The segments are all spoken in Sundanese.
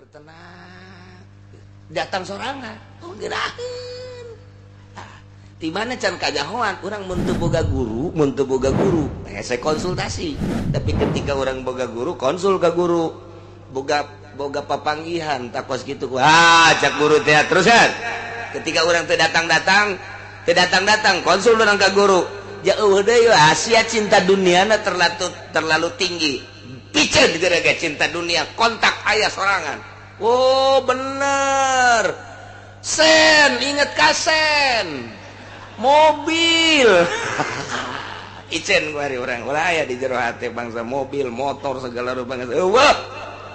Keur tenang datang sorangan. Oh, gerahin. Ah, di mana can kajahoan urang mun teu boga guru, mun teu boga guru hese konsultasi. Tapi ketika urang boga guru, konsul ke guru. Boga boga papanggihan takos gitu, ah, cak guru teh terus kan. Ketika urang teu datang-datang, teu datang-datang, konsul urang ke guru. Jauh deui Asia, cinta dunia terlalu terlalu tinggi. Piceun gara-gara cinta dunia, kontak ayah sorangan. Oh, bener. Sen, inget kasen. Mobil. Icen gua hari urang ulah aya di jero hati bangsa mobil, motor, segala rupa geus euweuh.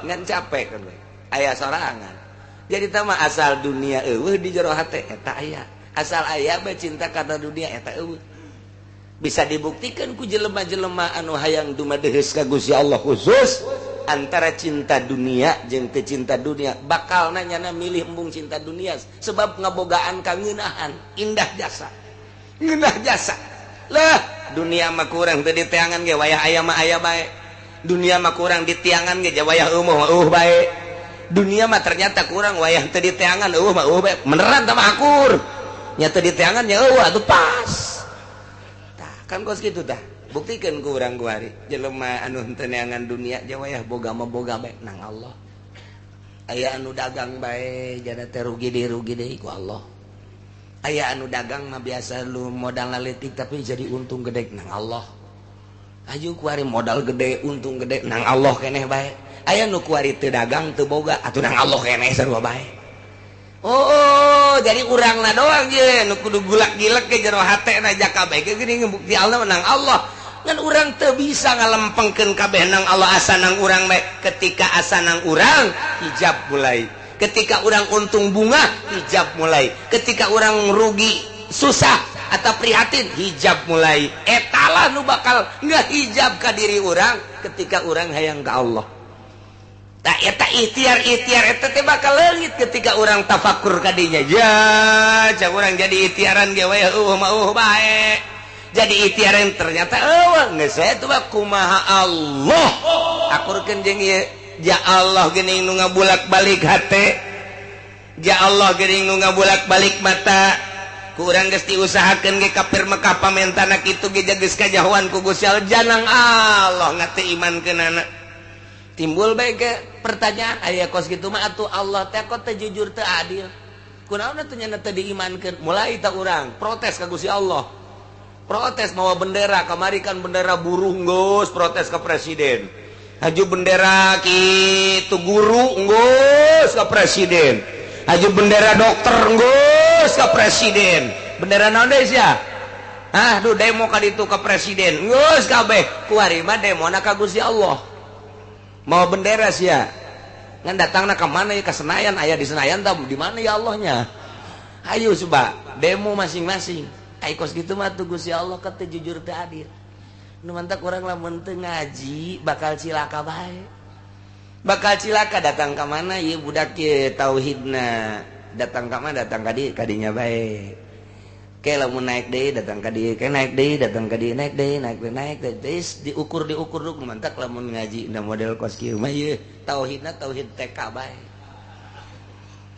Ngan capek kan we. Aya sorangan. Jadi tama asal dunia euweuh di jero hati eta aya. Asal aya bae cinta kana dunia eta euweuh. Bisa dibuktikan ku jelema-jelema anu hayang dumadeheus ka Gusti Allah, khusus antara cinta dunia jeung teu cinta dunia, bakal nanya milih embung cinta dunia sebab ngabogaan kangeunahan, indah jasa, ngeunah jasa lah. Dunia mah kurang teu diteangan ge, wayah aya mah aya bae. Dunia mah kurang diteangan ge, wayah eueuh mah eueuh bae. Dunia mah ternyata kurang wayah teu diteangan, eueuh mah eueuh bae. Beneran tah mah akur nya, teu diteangan nya eueuh atuh pas. Tah kan kos kitu tah, buktikan ku urang kuari jelema anu henteu neangan dunia, wayah boga mah boga bae nang Allah. Aya anu dagang bae jana teh rugi deui, rugi deui ku Allah. Aya anu dagang mah biasa lu modal leutik tapi jadi untung gede, nang Allah. Ayo kuari modal gede, untung gede, nang Allah keneh bae. Aya nu kuari teu dagang, teu boga, atuh nang Allah keneh sarua bae. Oh, jadi urangna doang je nu kudu gulak gilek ke jero hate na jaka bae geuning bukti Allah nang Allah. Ngan urang teu bisa ngalempengkeun kabeh nang Allah, asa nang urang bae. Ketika asa nang urang, hijab mulai. Ketika urang untung bunga, hijab mulai. Ketika urang rugi, susah atau prihatin, hijab mulai. Etalah nu bakal ngehijab ka diri urang ketika urang hayang ka Allah. Tak eta ikhtiar ikhtiar eta teh bakal leungit ketika urang tafakur kadinya. Ya, cak urang jadi ikhtiaran ge we eueuh mah eueuh bae. Jadi ikhtiaran ternyata eueuh geus we tuh kumaha Allah. Akurkeun jeung ieu, ya Allah geuning nu ngabulak-balik hate. Ya Allah geuning nu ngabulak-balik mata. Ku urang geus diusahakeun ge kafir Mekah pamentana kitu ge geus kajahoan ku Gusti Allah, janang Allah ngate imankeunana. Timbul bae ke pertanyaan, aya kos gitu mah atuh Allah teh kok teu jujur, teu adil, kunaon atuh nya teu diimankeun? Mulai tak urang protes ka Gusti Allah, protes mawa bendera kamari kan, bendera buruh geus protes ke presiden, haju bendera kitu guru geus ke presiden, haju bendera dokter geus ke presiden, bendera naon deui sia? Ah, duh, demo ka ditu ke presiden geus kabeh. Kuari mah demona ka Gusti Allah mau bendera sia. Ngan datangna ke mana ya? Ke Senayan. Aya di Senayan tah di mana ya Allahnya? Ayo coba demo masing-masing. Ai kos gitu mah tuh Gusti Allah kata jujur teu adil. Nu mantak urang lamun teu ngaji bakal cilaka bae, bakal cilaka. Datang ka mana ieu budak ye tauhidna? Datang ka mana? Datang ka dieu, kadinya bae. Ke lamun naik deui, datang ka dieu, ke naik deui, datang ka dieu, naik deui, naik deui, naik deui, terus diukur diukur duk. Mantak lamun ngaji na model kos kieu mah ieu tauhidna tauhid TK bae,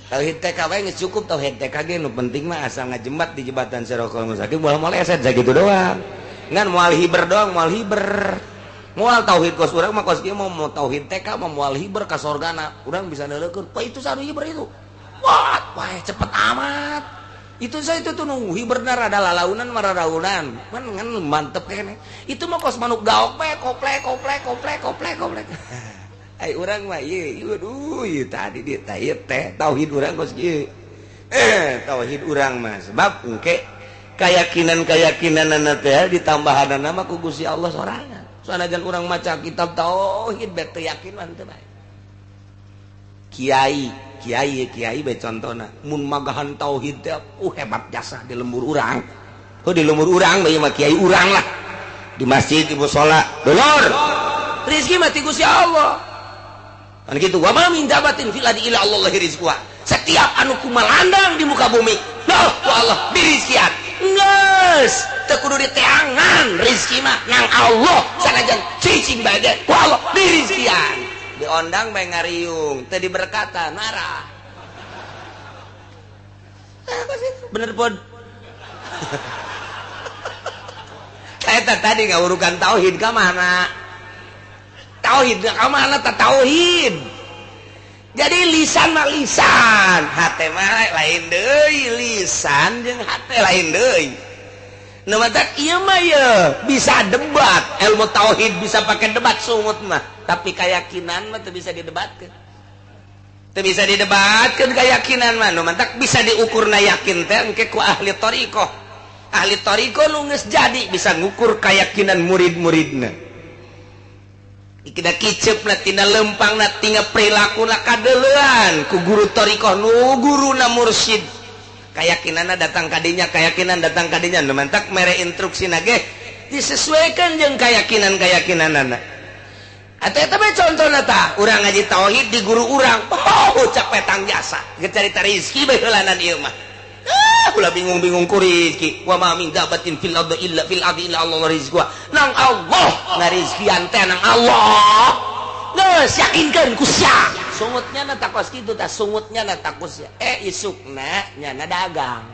tauhid TK bae geus cukup. Tauhid TK ge nu penting mah asal ngajembat di jembatan Sirotol Mustaqim, moal moleset sakitu doang. Ngan moal hiber doang, moal hiber, moal tauhid kos urang mah kos kieu mau mau tauhid TK mah moal hiber ka sorgana. Urang bisa neuleukeun, wah, itu sanu hiber itu, wah wah, cepet amat itu. Saya itu tuh nunggu hiberna rada lalaunan, mararaunan man, ngan mantep kene itu mah kos manuk gaok bae, koplek koplek koplek koplek koplek. Ai urang mah ieu, aduh, ieu tadi dia teh ieu teh tauhid urang kos kieu. Eh, tauhid urang mah sebab engke keyakinan-keyakinan teh ditambahan nama ku Gusti Allah sorangan. Sanajan urang maca kitab tauhid bet teu yakin mah teu bae. Kiai kiai kiai bae contona mun magahan tauhid teh hebat jasa di lembur urang. Oh, di lembur urang bae mah kiai urang lah, di masjid, di musala. Dulur, rezeki mah ti Gusti Allah kan gitu. Wa ma min dabatin fil ardi illa Allah rizquha. Setiap anu kumalandang di muka bumi loh ku Allah dirizkian. Geus teu kudu diteangan, rezeki mah nang Allah. Sanajan cicing bae ku Allah dirizkian. Diondang bae ngariung, teu diberkatan marah. Bener pun. Eta tadi ngawurukan tauhid ka mana? Tauhid ka mana ta tauhid? Jadi lisan mah lisan, hate mah lain deui, lisan jeung hate lain deui. Nu matak ieu mah ye bisa debat, ilmu tauhid bisa pakai debat sungut mah, tapi keyakinan mah teu bisa didebatkeun. Teu bisa didebatkeun keyakinan mah, nu matak bisa diukurna yakin teh engke ku ahli thariqah. Ahli thariqah nu geus jadi bisa ngukur keyakinan murid-muridna. Kita kicep na tina lempang na tina perilaku na kadeleuan ku guru thariqah nu guruna mursyid. Keyakinanna datang kadinya, keyakinan datang kadinya, nu mantak mere instruksi na ge disesuaikan jeung keyakinan-keyakinanana. Atuh eta mah contohna tah, urang ngaji tauhid di guru urang, oh capek tang jasa, geus carita rezeki bae heulanan ieu mah. Ulah bingung-bingung ku rizki. Wa ma min dabatin fil ardi illa fil ardi illa Allah rizquha. Nang Allah ngarizkian teh nang Allah. Geus yakinkeun ku sia. Sungutnya na takos kitu tah, sungutnya na takos sia. Isukna nyana dagang.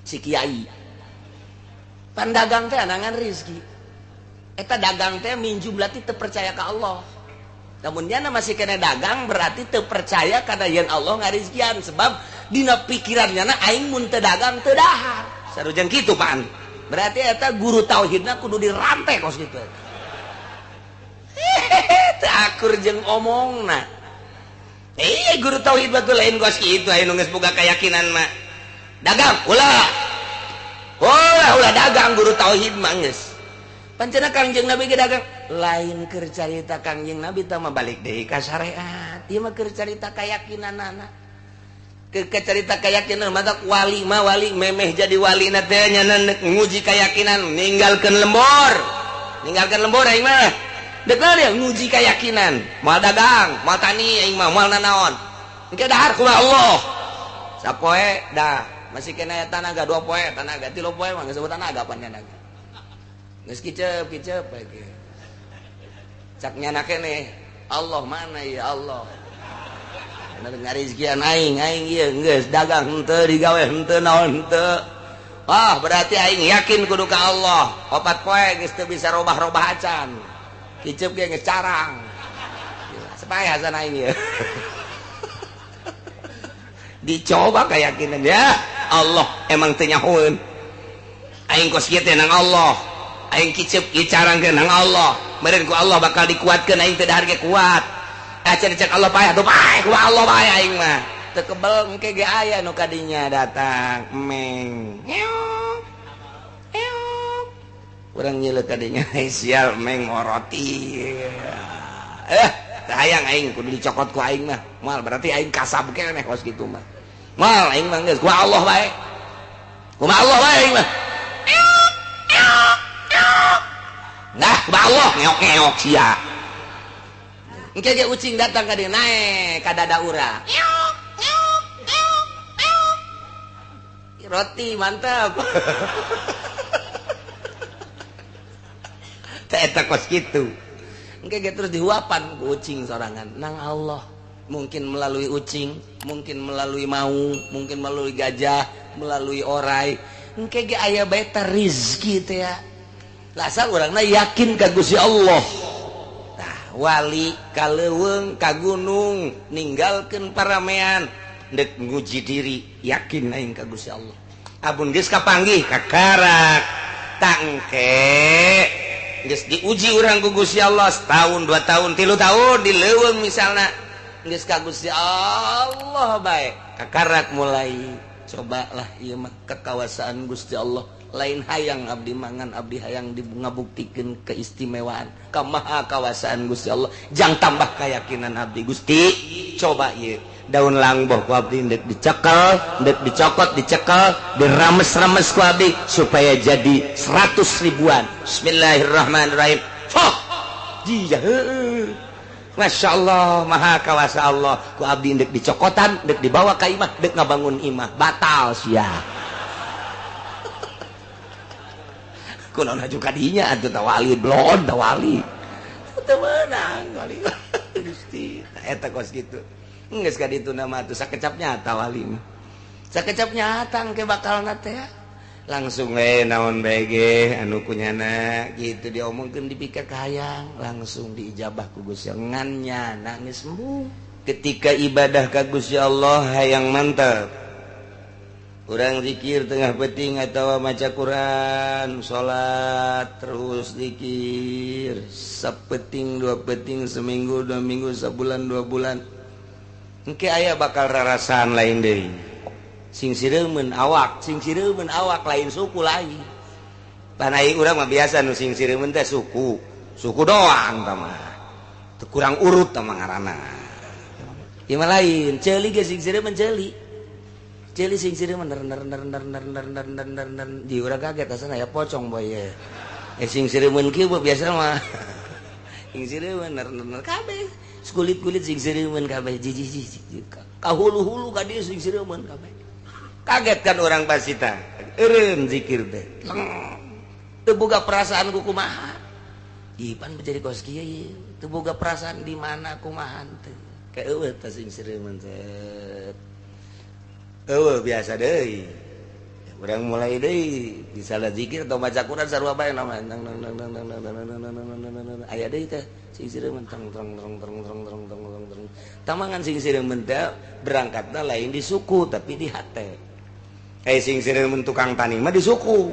Si kiai. Pan dagang teh anangan rizki. Eta dagang teh minjum berarti teu percaya ka Allah. Namun nyana masih kena dagang berarti teu percaya kana yen Allah ngarizkian sebab dina pikirannya na aing mun teu dagang teu dahar. Sarujeng kitu pan. Berarti eta guru tauhidna kudu dirantai kos kitu. Hehehe teu akur jeung omongna. Guru tauhid batu lain kos kitu aya nu geus boga keyakinan mah. Dagang ulah. Ulah ulah dagang guru tauhid mah geus. Pancena Kangjeng Nabi ge dagang lain keur carita Kangjeng Nabi tah mah balik deui ka syariat. Ieu mah keur carita keyakinanana. Ke carita keyakinan mata wali mah wali memeh jadi wali na teh nya nguji keyakinan ninggalkeun lembor. Ninggalkeun lembor aing mah. Deuk dia nguji keyakinan. Moal dagang, moal tani aing mah moal nanaon. Engke dahar kumaha Allah. Sapoe dah masih kena tanaga 2 poe tanaga 3 poe mah geus tanaga pan nya. Geus kicep-kicep lagi. Cak nyana keneh, Allah mana ya Allah. Ngarizkian aing, aing ieu geus dagang henteu digawe henteu naon henteu. Wah, berarti aing yakin kudu ka Allah. 4 poe geus teu bisa robah-robah acan. Kicep ge geus carang. Supaya hasan aing ieu. Dicoba keyakinan ya. Allah emang teu nyahoeun. Aing kos kieu teh nang Allah. Aing kicep kicarangkeun nang Allah. Meureun ku Allah bakal dikuatkeun aing teu dahar ge kuat. Acan cek Allah paeh atuh paeh ku Allah bae aing mah. Teu kebel engke ge aya nu kadinya datang meng. Ngeok. Ngeok. Urang nyeuleuh kadinya sial meng moroti. Teu hayang aing kudu dicokot ku aing mah. Moal berarti aing kasab keneh kos kitu mah. Moal aing mah geus ku Allah bae. Kumaha Allah bae aing mah. Nah, kumaha Allah ngeok-ngeok sia. Engke ge ucing datang ka dieu naek ka dada urang. Ngeok, ngeok, ngeok, ngeok. Roti mantap. Teh eta kos kitu. Engke ge terus dihuapan ku ucing sorangan nang Allah. Mungkin melalui ucing, mungkin melalui maung, mungkin melalui gajah, melalui orai. Engke ge aya bae teh rizki teh ya. Lasal urangna yakin ka Gusti Allah. Tah wali ka leuweung ka gunung ninggalkeun paramean deuk nguji diri yakin aing ka Gusti Allah. Abun geus kapanggih kakarak tangke geus diuji urang ku Gusti Allah setahun 2 tahun 3 tahun di leuweung misalna geus ka Gusti Allah bae kakarak mulai cobalah ieu mah kekawasaan Gusti Allah. Lain hayang abdi mangan abdi hayang ngabuktikeun keistimewaan kamaha kawasaan Gusti Allah jang tambah keyakinan abdi Gusti coba ieu daun langboh ku abdi ndek dicekel ndek dicokot dicekel dirames-rames ku abdi supaya jadi 100 ribuan. Bismillahirrahmanirrahim. Fah jia Masya Allah maha kawasa Allah ku abdi ndek dicokotan ndek dibawa ka imah ndek ngabangun imah batal sia. Kunaon haju kadinya atuh tawali blon tawali teu meunang wali. Gusti eta kos kitu. Geus ka ditu nama atuh sakecap nyata wali mah. Sakecap nyata engke bakalna teh langsung we naon bae ge anu kunyana gitu diomongkeun dipikir kahayang langsung diijabah ku Gusti Allah. Ngan nyana geus embung. Ketika ibadah ka Gusti Allah hayang mantap. Urang zikir tengah peuting atau maca Quran, salat terus zikir sapeting dua peting, seminggu 2 minggu, sebulan 2 bulan, engke aya bakal rarasaan lain deui. Sing sireumeun awak, sing sireumeun awak, lain suku lain. Pan ai urang mah biasa nu sing sireumeun teh suku suku doang tah mah. Teu kurang urut tah mah ngaranna. Ieu mah lain, ceuli ge sing sireumeun, ceuli ceuli sing sireumeun, ner ner ner ner ner ner ner ner ner ner. Di urang kaget asana ya pocong boy ye. Sing sireumeun kieu biasa mah sing sireumeun ner ner ner kabeh, kulit-kulit sing sireumeun kabeh, jijih jijih ka hulu-hulu ka dieu sing sireumeun kabeh. Kaget kan orang pasti tah eureun zikir teh teu boga perasaan ku kumaha. Ipan menjadi kos kieu ieu teu boga perasaan di mana kumaha teh ka eueuh tah sing sireumeun teh eueuh biasa deui. Urang mulai deui misalnya zikir atau baca Quran sarua bae nama nang nang nang nang nang nang nang nang nang aya deui teh sing sireumeun tong tong tong tong tong tong tong tong tong tamangan. Sing sireumeun teh berangkatna lain di suku tapi di hate. Sing sireumeun tukang tani mah di suku,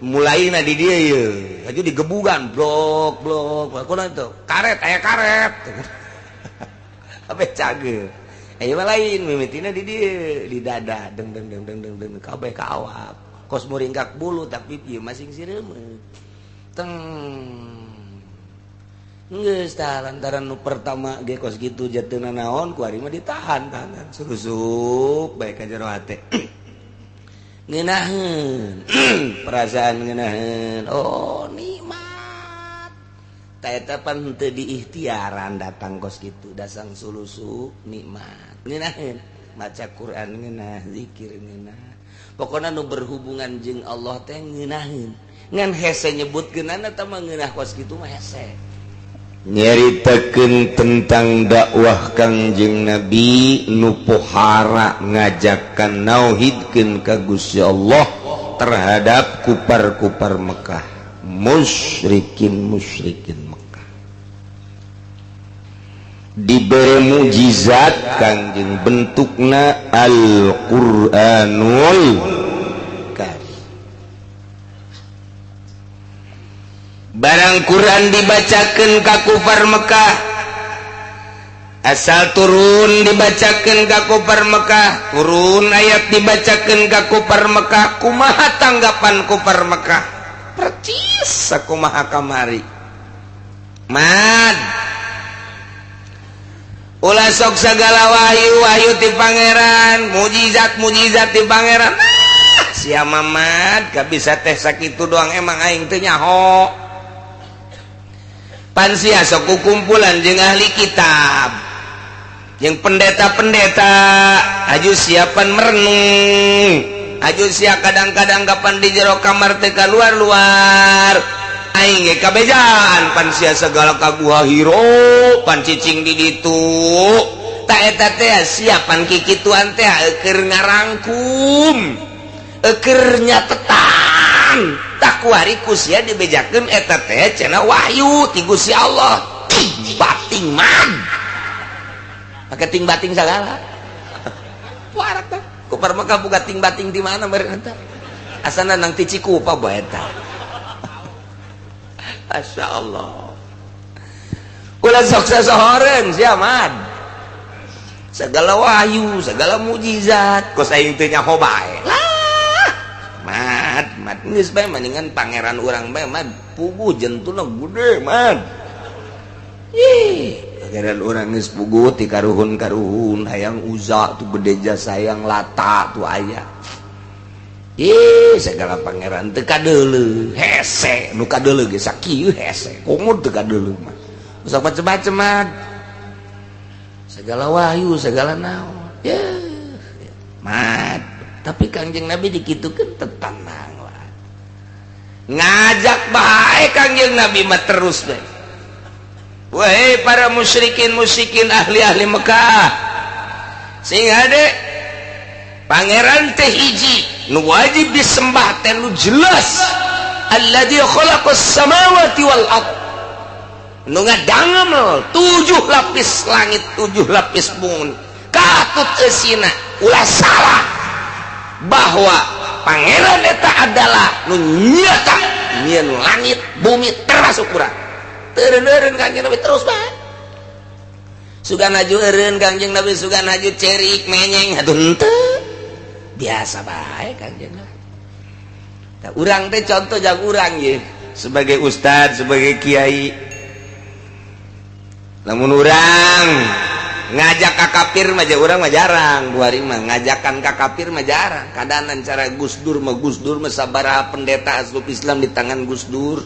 mulaina di dieu ye aja digebugan blok blok kunaon itu karet aya karet kabeh cager. Mah lain, mimitina di dieu di dada, deng deng deng deng deng deng kabeh ka awak kos muringkak bulu, tapi ieu mah sing sireumeun teng. Geus tah lantaran nu pertama ge kos kitu jatuhna naon ku ari mah ditahan tahan susup bae ka jero hate ngeunaheun perasaan ngeunaheun, oh nikmat. Ta eta pan teu diikhtiaran datang kos kitu, dasang sulusup nikmat ngeunaheun, maca Quran ngeunah, zikir ngeunah, pokona nu berhubungan jeung Allah teh ngeunaheun. Ngan hese nyebutkeunana eta mah ngeunah kos kitu mah hese. Nyaritakeun tentang dakwah Kangjeng Nabi nu pohara ngajakan nauhidkeun ka Gusti Allah terhadap kupar-kupar Mekah, musyrikin musyrikin Mekah. Diberi mujizat Kangjeng bentukna Al-Qur'anul Karim. Barang Quran dibacakan ka kufar Mekah, asal turun dibacakan ka kufar Mekah, turun ayat dibacakan ka kufar Mekah, kumaha tanggapan kufar Mekah? Percis sakumaha kamari. Mad ulah sok segala wahyu wahyu ti pangeran, mujizat mujizat ti pangeran. Ah, sia mamad gak bisa teh sakitu doang, emang aing teu nyaho. Pan sia sok kumpulan jeung ahli kitab jeung pendeta-pendeta aju siapan merenung aju sia kadang-kadang kapan di jero kamar teh keluar-luar aing ge kabejaan. Pan sia segala ka Gua Hiro pan cicing di ditu ta eta teh siapan kikituan teh keur ngarangkum keur nyatetan. Tak kuari ku sia dibejakeun eta teh cenah wahyu ti Gusti Allah. Bating man pake ting bating sagala warak teh kupar Mekah buka ting bating di mana meureun eta asana nang ti Cikupa bae eta. Masya Allah ulah sok sasohoreun sia mad segala wahyu segala mujizat kos aing teu nyaho bae lah. Mad mad geus bae mendingan pangeran urang bae mad puguh jentuna gede mad. Ih, pangeran urang geus puguh ti karuhun-karuhun hayang Uza tuh gede jasa hayang Lata tuh aya. Ih, segala pangeran teu kadeuleu hese nu kadeuleu ge sakieu hese komo teu kadeuleu mah. Sok macem-macem mad. Segala wahyu segala naon. Ya, mad. Tapi Kangjeng Nabi dikitukeun tetanang lah. Ngajak bae Kangjeng Nabi mah terus bae. Wahai para musyrikin musyrikin ahli-ahli Mekah, sing hade, pangeran teh hiji nu wajib disembah teh nu jelas, alladzi khalaqas samawati wal ard, nu ngadamel tujuh lapis langit, tujuh lapis bumi. Katut eusina, ulah salah bahwa pangeran eta adalah nu nyata nyieun langit bumi termasuk urang. Eureun-eureun Kangjeng Nabi terus bae. Sugan haju eureun Kangjeng Nabi, sugan haju cerik menyeng, atuh henteu, biasa bae Kangjeng Nabi. Tah, urang teh contoh jang urang ye sebagai ustad, sebagai kiai, lamun urang ngajak ka kafir mah, urang mah jarang. Buari mah ngajakan ka kafir mah jarang kadanan cara Gus Dur mah. Gus Dur mah sabaraha pendeta asup Islam di tangan Gus Dur,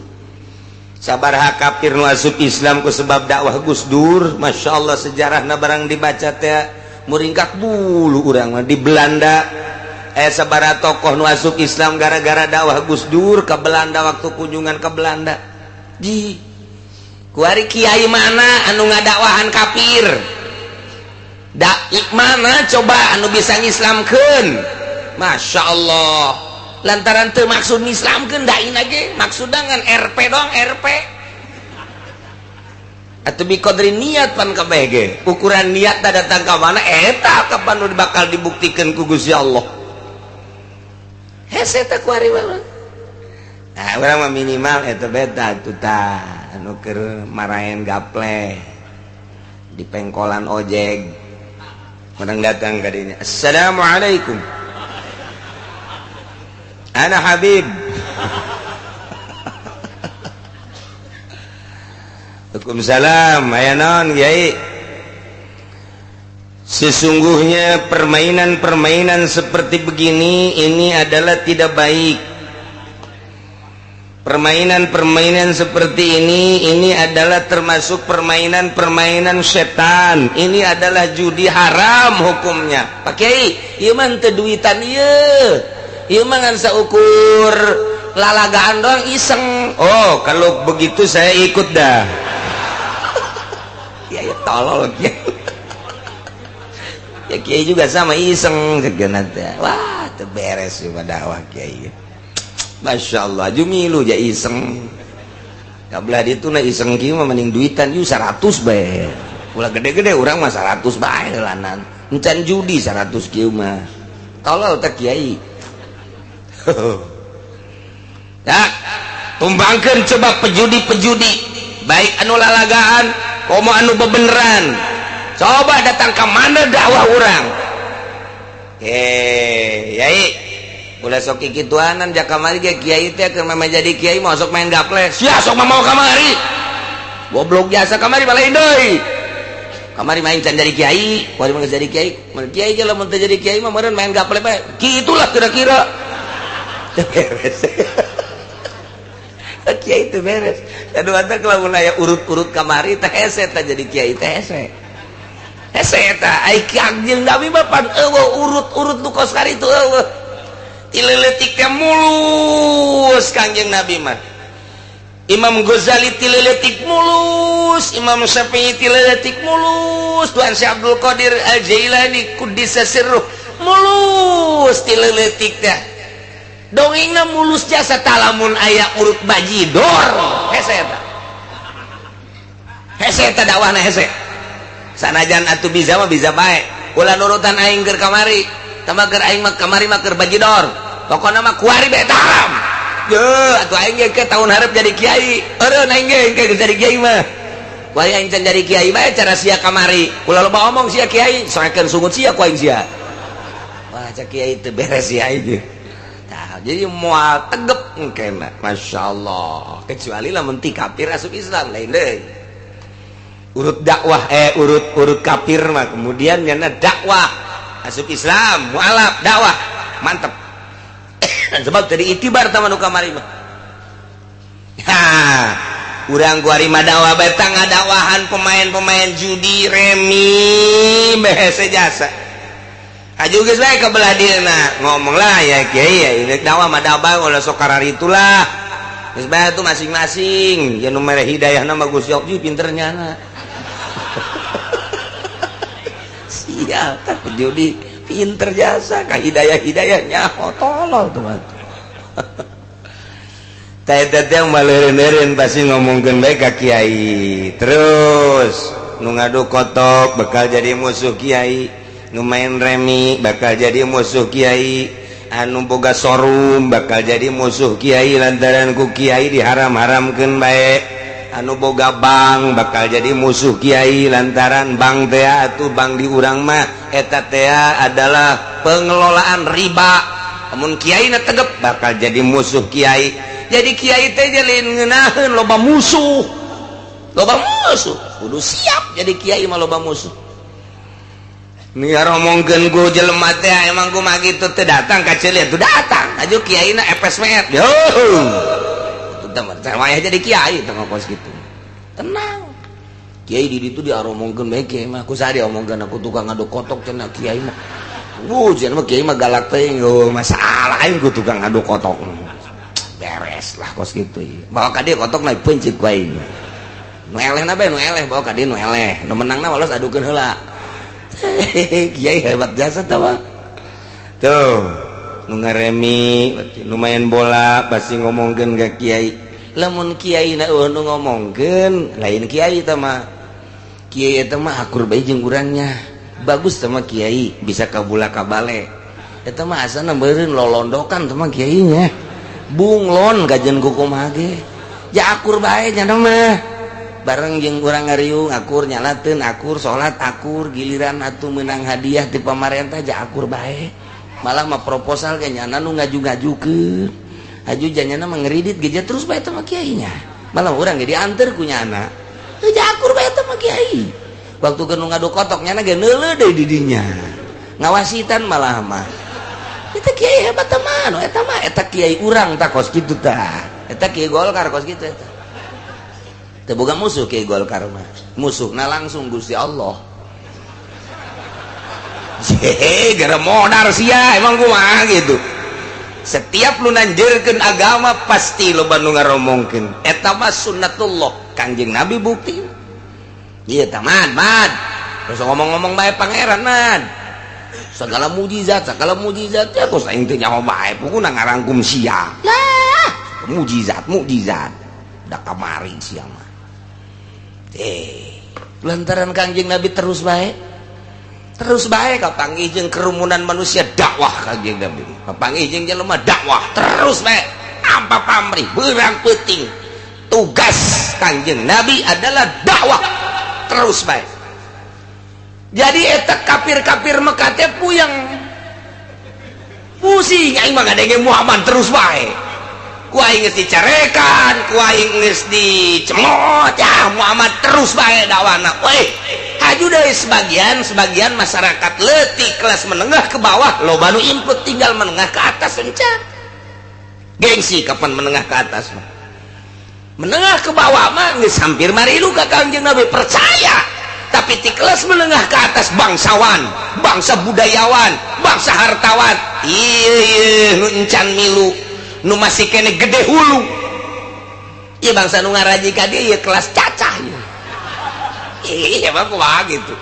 sabaraha kafir nu asup Islam ku sebab dakwah Gus Dur. Masya Allah, sejarahna barang dibaca teh muringkak bulu urang mah. Di Belanda sabaraha tokoh nu asup Islam gara-gara dakwah Gus Dur ke Belanda, waktu kunjungan ke Belanda. Di kuari kiai mana anu ngadakwahan kafir, dai mana coba anu bisa ngislamkeun? Masya Allah, lantaran teu maksud ngislamkeun dai ge, maksud dengan RP doang, RP atau biqodri niat pan kabeh ge. Ukuran niat datang ka mana, eta kapan nu bakal dibuktikan ku Gusti Allah. Hese teh kuari mah. Nah, urang mah minimal eta beta tuh tah anu keur maraen gaple di pengkolan ojek. Orang datang ke dinya. "Assalamualaikum. Ana Habib." "Waalaikumsalam. Aya naon, Kiai?" "Sesungguhnya permainan-permainan seperti begini ini adalah tidak baik. Permainan-permainan seperti ini adalah termasuk permainan-permainan setan. Ini adalah judi, haram hukumnya." "Pak Kiai, ieu mah teu duitan ieu. Ieu mah ngan saukur lalagaan doang, iseng." "Oh, kalau begitu saya ikut dah." Ya ya, tolol ya. Ya, kiai juga sama iseng segena teh. Wah, teu beres sih dakwah kiai. Masya Allah, jumilu ja iseng. Kabelah ditu na iseng kieu mah mending duitan yuk 100 bae. Ulah gede-gede, urang mah 100 bae lanan. Encan judi 100 kieu mah. Tolol teh kiai. Ya, tumbangkeun coba pejudi-pejudi, baik anu lalagaan komo anu bebeneran. Coba datang ke mana dakwah urang? Eh, yai, ulah sok kikituanan. Ja kamari ge kiai teh keur mah jadi kiai mau sok main gaple. Sia sok mah mau kamari. Goblok jasa kamari balain deui. Kamari main can jadi kiai, kuari mah jadi kiai. Mun kiai ge lamun teu jadi kiai mah meureun main gaple bae. Kitulah kira-kira. Teu beres. Kiai itu beres. Aduh, anta lamun aya urut-urut kamari teh hese teh jadi kiai teh hese. Hese eta ai Kangjeng Nabi mah pan eueuh urut-urut nu kos karitu, eueuh. Ti leutik teh mulus Kangjeng Nabi mah. Imam Ghazali ti leutik mulus, Imam Syafi'i ti leutik mulus, Tuan Syekh Abdul Qadir Al-Jailani kuddisa sirruh mulus ti leutik teh. Dongengna mulus jasa. Talamun aya urut bajidor, hese eta. Hese eta dakwahna, hese. Sanajan atuh bisa mah bisa bae. Ulah nurutan aing keur kamari. Tambah keur aing mah kamari mah keur bajidor. Pokona mah kuari bae haram. Ye, atuh aing ge ke tahun hareup jadi kiai. Eureun aing ge ke jadi kiai mah. Kuari aing can jadi kiai bae cara sia kamari. Ulah loba omong sia kiai, soekeun sungut sia ku aing sia. Wah, cak kiai teu beres sia aing. Nah, jadi moal tegep engkena. Masya Allah. Kecuali lamun ti kafir asup Islam lain deui. Urut dakwah urut urut kafir mah kemudian nyana dakwah asup Islam, mualaf, dakwah mantep. Sebab tadi itibar sama nu kamari mah. Ha, urang kuari mah dakwah bae ngadakwahan pemain-pemain judi remi behese jasa. Aju geus bae ka belah dieuna, ngomong lah ya kiai ya, ini dakwah mah dakwah ulah sok kararitulah. Geus bae tuh masing-masing ya nu mere hidayah mah Gusti Allah pinter nyana. Sial tapi judi pinter jasa ka hidayah-hidayah nyaho tolol tuh mah. Teh teh maleureun-eureun pasti ngomongkeun bae ka kiai. Terus nu ngadu kotok bakal jadi musuh kiai, nu main remi bakal jadi musuh kiai, anu boga sorum bakal jadi musuh kiai lantaran ku kiai diharam-haramkeun bae, anu boga bank bakal jadi musuh kiai lantaran bank teh atuh bank di urang mah eta teh adalah pengelolaan riba. Amun kiai na tegep bakal jadi musuh kiai. Jadi kiai teh jalin ngeunaheun loba musuh. Loba musuh, kudu siap jadi kiai mah loba musuh. Nih ngomongkeun ku jelema teh emang kumaha kitu teh datang ka ceuli atuh datang. Aju kiai na FSMR. Yo. Tuh teh mah jadi kiai teh kos kitu. Tenang. Kiai di ditu diaromongkeun bae kiai mah ku saha diomongkeun aku tukang ngaduk kotok cenah kiai mah. Wuh, cenah mah kiai mah galak teh masalah aing ku tukang ngaduk kotok. Beres lah kos kitu. Bawa ka dieu kotok naik pencit ku aing. Nu eleh na bae nu eleh bawa ka dieu nu eleh. Nu menangna walos adukeun heula. Kiai hebat jasa tah. Tuh, nu ngaremi, nu main bola pasti ngomongkeun ka kiai. Lamun kiai na eueuh nu ngomongkeun, lain kiai tah mah. Kiai eta mah akur bae jeung urangnya. Bagus tah mah kiai, bisa kabula kabale. Eta mah asana meureun lolondokan tah mah kiainya. Bunglon kajen kukumaha ge. Ja akur bae nya mah. Bareng jeung urang ngariung akur nyalateun akur salat akur giliran atuh meunang hadiah ti pamarentah ja akur bae. Malah mah proposal ge nyana nu ngaju-ngajukeun. Aju janyana mah ngeridit ge terus bae teh mah kiainya. Malah urang ge dianter ku nyana. Teu ja akur bae teh mah kiai. Waktu keur nu ngadu kotok nyana ge neuleuh deui di dinya. Ngawasitan malah mah. Eta kiai hebat teh mah, nu eta mah eta kiai urang tah kos kitu tah. Eta kiai Golkar kos kitu eta. Teu boga musuh kiai Golkar mah. Musuhna langsung Gusti Allah. Hehe, gara modar sia emang kumaha gitu. Setiap lu nanjeurkeun agama pasti loba nu ngaromongkeun. Eta mah sunnatullah, Kangjeng Nabi bukti. Ieu tah mad, mad. Terus ngomong-ngomong bae pangeran mad. Segala mujizat ya kos aing teh nyaho bae pokona ngarangkum sia. Lah, mujizat, mujizat. Da kamari sia mah. Lantaran Kangjeng Nabi terus bae. Terus bae kapanggih jeung kerumunan manusia dakwah Kangjeng Nabi. Kapanggih jeung jelema dakwah terus bae. Tanpa pamrih, beurang peuting. Tugas Kangjeng Nabi adalah dakwah terus bae. Jadi eta kafir-kafir Mekah teh puyeng. Pusing aing mah ngadenge Muhammad terus bae. Ku aing geus dicarekan, ku aing geus dicemot, ya Muhammad terus bae dakwana. Weh, haju deui sebagian masyarakat leutik kelas menengah ke bawah loba nu input tinggal menengah ke atas encan. Gengsi kapan menengah ke atas mah. Menengah ke bawah mah geus hampir marilu ka Kangjeng Nabi percaya. Tapi di kelas menengah ke atas bangsawan, bangsa budayawan, bangsa hartawan, ieu nu encan milu, nu masih kene gede hulu. Ieu bangsa nu ngaraji ka dieu ieu kelas cacah ieu. Iya emang kumaha gitu.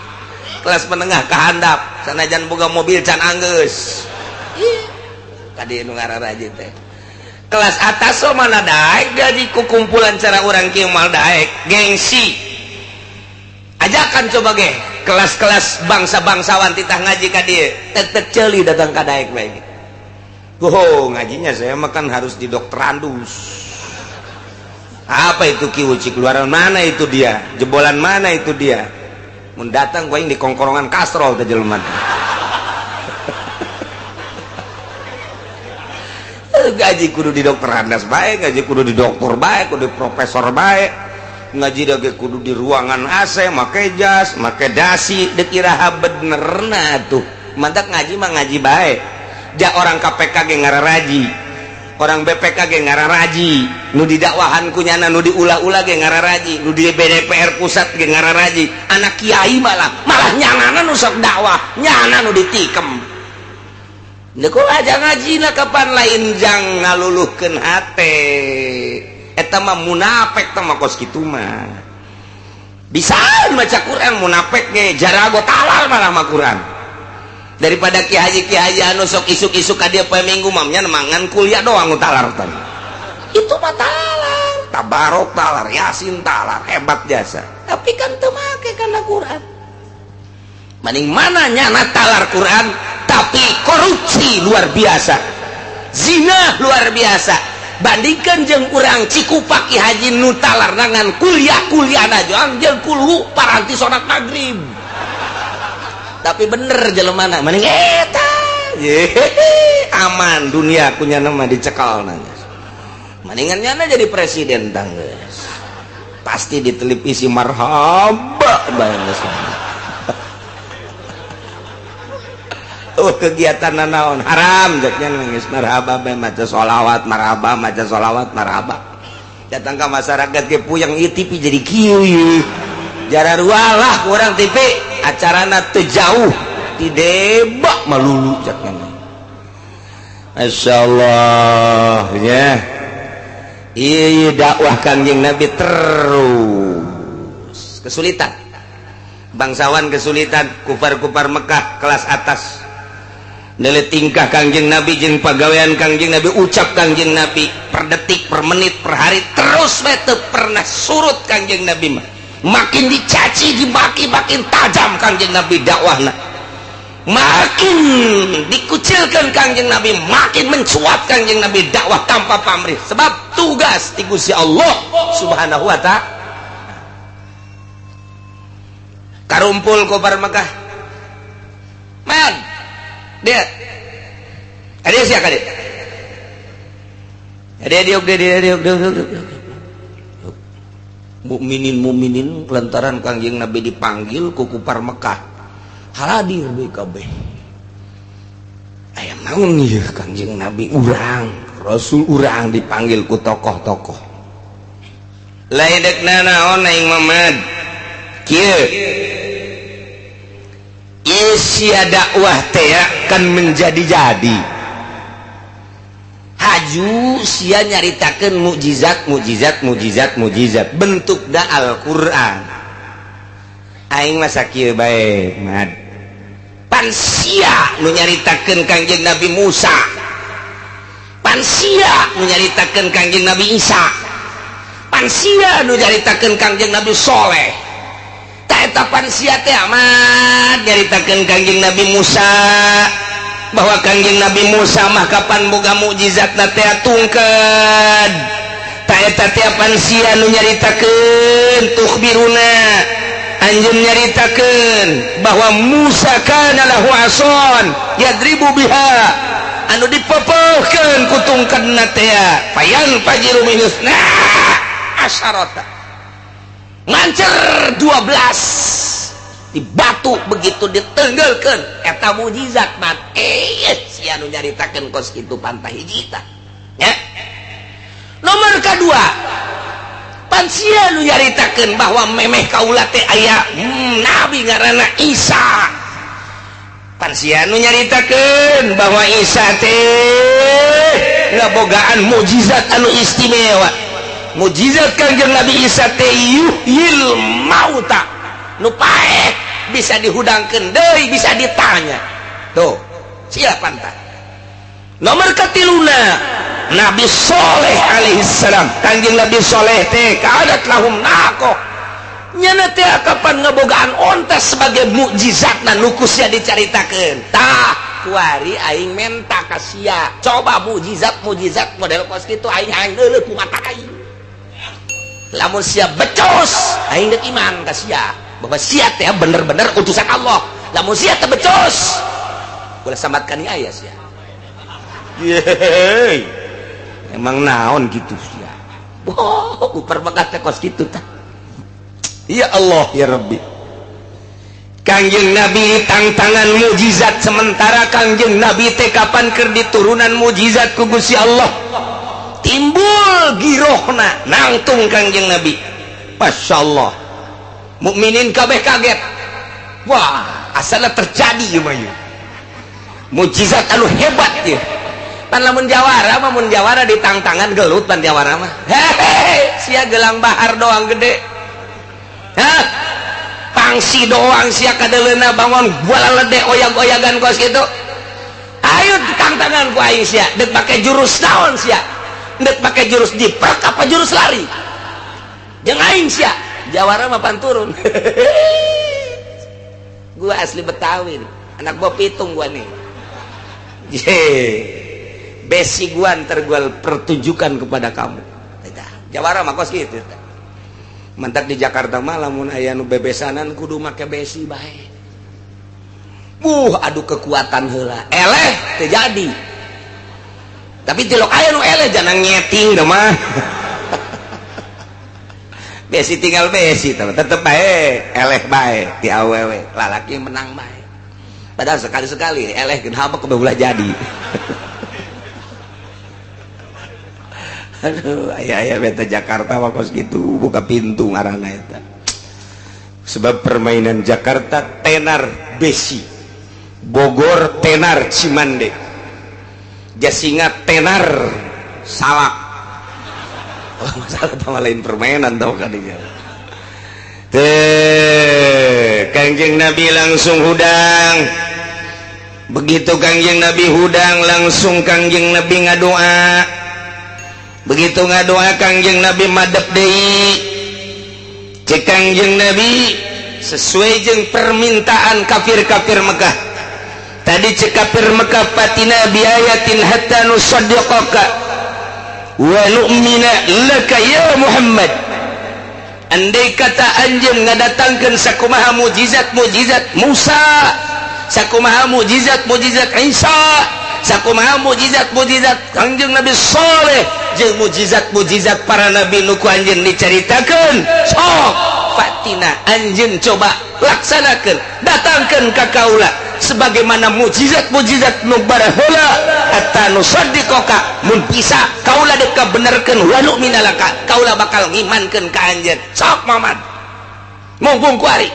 Kelas menengah ke handap, sanajan boga mobil can anggeus. Ih, ka dieu nu ngararaji teh. Kelas atas so mana daek gaji ku kumpulan cara urang kieu moal daek, gengsi. Ajakan coba ge kelas-kelas bangsa-bangsawan titah ngaji ka dieu, tek-tek ceuli datang ka daek bae. Oh, ngajinya saya makan harus di dokterandus. Apa itu kiuci keluaran mana itu dia? Jebolan mana itu dia? Mun datang gua di kongkorongan kastrol teh jelema. Gaji kudu di dokterandas bae, gaji kudu di dokter bae, kudu di profesor bae. Ngaji dage kudu di ruangan AC, make jas, make dasi, deuk iraha benerna tuh. Mantak ngaji mah ngaji bae. Ja orang KPK ge ngararaji, orang BPK ge ngararaji, nu didakwahan ku nyana nu diulah-ulah ge ngararaji, nu di BDPR pusat ge ngararaji. Anak kiai malah nyanana nu sok dakwah, nyana nu ditikem. Deuk aja ngajina kapan lain jang ngaluluhkeun hate. Eta mah munafik teh mah kos kitu mah. Bisa maca Quran munafik ge jarago talar malah mah Quran. Daripada ki haji anu sok isuk-isuk ka dieu poe Minggu mamnya mangan kuliah doang talar teh. Itu mah talar, tabarok talar, yasin talar, hebat jasa. Tapi kan teu make kana Quran. Maning mana nyana talar Quran tapi korupsi luar biasa, zina luar biasa. Bandingkan jeung urang Cikupa Ki Haji nu talar nangan kuliah-kuliah na jeung kulhu paranti salat maghrib. Tapi bener jelemana mending eta aman dunia kunya nama dicekal nanya. Mendingan nyana jadi presiden tangges. Pasti di televisi marhaba bae. Oh kegiatan naon haram jaknya nangis marhaba bae maca sholawat marhaba maca sholawat marhaba. Datang ke masyarakat ke puyeng ieu TV jadi kieu ieu. Jararualah kurang TV acarana teu jauh ti debak melulu jaknya. Masyaallah ya. Ieu dakwah Kangjeng Nabi terus kesulitan. Bangsawan kesulitan, kufar-kufar Mekah kelas atas. Nilai tingkah Kangjeng Nabi jeung pagawean Kangjeng Nabi, ucap Kangjeng Nabi per detik, per menit, per hari terus we teu pernah surut Kangjeng Nabi mah. Makin dicaci, dimaki, makin tajam Kangjeng Nabi dakwahna. Makin dikucilkan Kangjeng Nabi, makin mencuat Kangjeng Nabi dakwah tanpa pamrih. Sebab tugas ti Gusti Allah Subhanahu wa ta'ala. Karumpul kufar Mekah. Man, dia ada siapa dia? Ada dia dia dia. Mukminin lantaran Kangjeng Nabi dipanggil ku kufar Mekah. Hadir BKB. Aya naon ieu Kangjeng Nabi urang, Rasul urang dipanggil ku tokoh-tokoh. Lain dek nanaon aing Mamad. Kieu isia dakwah teh kan menjadi-jadi. Haju sia nyaritakeun mukjizat mukjizat mukjizat mukjizat bentukna Al-Qur'an. Aing mah sakieu bae mad. Pan sia nu nyaritakeun Kangjeng Nabi Musa. Pan sia nu nyaritakeun Kangjeng Nabi Isa. Pan sia nu nyaritakeun Kangjeng Nabi Soleh. Eta pan sia teh amat nyaritakeun Kangjeng Nabi Musa bahwa Kangjeng Nabi Musa mah kapan boga mukjizatna teh tungkeud. Ta eta teh pan sia nu nyaritakeun tukhbiruna anjeun nyaritakeun bahwa Musa kana lahu ason yadribu biha anu dipepeuhkeun ku tungkedna teh fayan fajiru minusna asyarata mancer 12 di batu begitu ditenggelkeun eta mukjizat mat sia nu nyaritakeun kos kitu pantah hiji tah nya. Nomor kedua pan sia nu nyaritakeun bahwa memeh kaula teh aya nabi ngaranna Isa. Pan sia nu nyaritakeun bahwa Isa teh ngabogaan mukjizat anu istimewa. Mukjizat Kangjeng Nabi Isa teh yuhyil mauta nu paeh bisa dihudangkeun deui bisa ditanya. Tuh sia pantah. Nomor katiluna Nabi Soleh alaihissalam. Kangjeng Nabi Soleh teh kadat lahum naqoh nyana teh kapan ngebogaan onta sebagai mukjizatna nu ku sia dicaritakeun. Tah kuari aing menta ka sia coba mukjizat mukjizat model kos kitu aing hayang deuleuh ku mata aing. Lamun sia becus aing deuk iman ka sia bahwa sia teh bener-bener utusan Allah. Lamun sia teh becus ulah samatkan aya sia. Yeay. Emang naon gitu sia. Wah, ku Mekah teh kos kitu tah. Ya Allah ya Rabbi. Kangjeng Nabi tangtangan mukjizat sementara Kangjeng Nabi teh kapan keur diturunan mukjizat ku Gusti Allah. Timbul girohna nangtung Kangjeng Nabi. Masya Allah. Mukminin kabeh kaget. Wah, asalnya terjadi ieu mah ieu. Mukjizat anu hebat ieu. Pan lamun jawara mah, mun jawara ditangtangan gelut pan jawara mah. Hehehe, sia gelang bahar doang gede. Hah? Pangsi doang sia kadeleuna bangun bola lede oyag-oyagan kos kitu. Ayo tangtangan ku aing sia, dek make jurus naon sia? Dek make jurus jiprak apa jurus lari? Jeung aing sia, jawara mah pan turun. Gua asli Betawi nih. Anak gua pitung gua nih. Ye. Besi gua ntar gua pertunjukan kepada kamu. Jawara mah kos kitu. Mantak di Jakarta mah lamun aya nu bebesanan kudu make besi bae. Adu kekuatan heula. Eleh teu jadi. Tapi tilok aya nu eleh jangan nyeting da mah. Besi tinggal besi tetep bae eleh bae ti awewe lalaki menang bae. Padahal sekali-sekali eleh kenapa kebeula jadi. Aduh, aya-aya beta Jakarta mah kos gitu, buka pintu ngaranna eta. Sebab permainan Jakarta tenar besi, Bogor tenar Cimande, Jasinga tenar salak. Oh, masalah tambah lain permainan tau kadinya. Teh, Kangjeng Nabi langsung hudang. Begitu Kangjeng Nabi hudang langsung Kangjeng Nabi ngadoa. Begitu ngadoa Kangjeng Nabi madep deui. Cek Kangjeng Nabi sesuai jeung permintaan kafir-kafir Mekah. Tadi cek kafir Mekah fatina biayatin hatta nusaddiqaka wa nu'mina laka ya Muhammad. Andai kata anjeun ngadatangkeun sakumaha mujizat-mujizat Musa, sakumaha mujizat-mujizat Isa, sakumaha mujizat-mujizat Kangjeng Nabi Saleh, jeung mujizat-mujizat para nabi nu ku anjeun dicaritakeun, sok fatina anjeun coba laksanakeun, datangkeun ka kaula sebagaimana mujizat-mujizat nu baraheula hatta nusaddiqaka, mun bisa kaula dek kabenerkeun wa nu'mina laka, kaula bakal ngimankeun ka anjeun. Sok Muhammad mumpung kuari.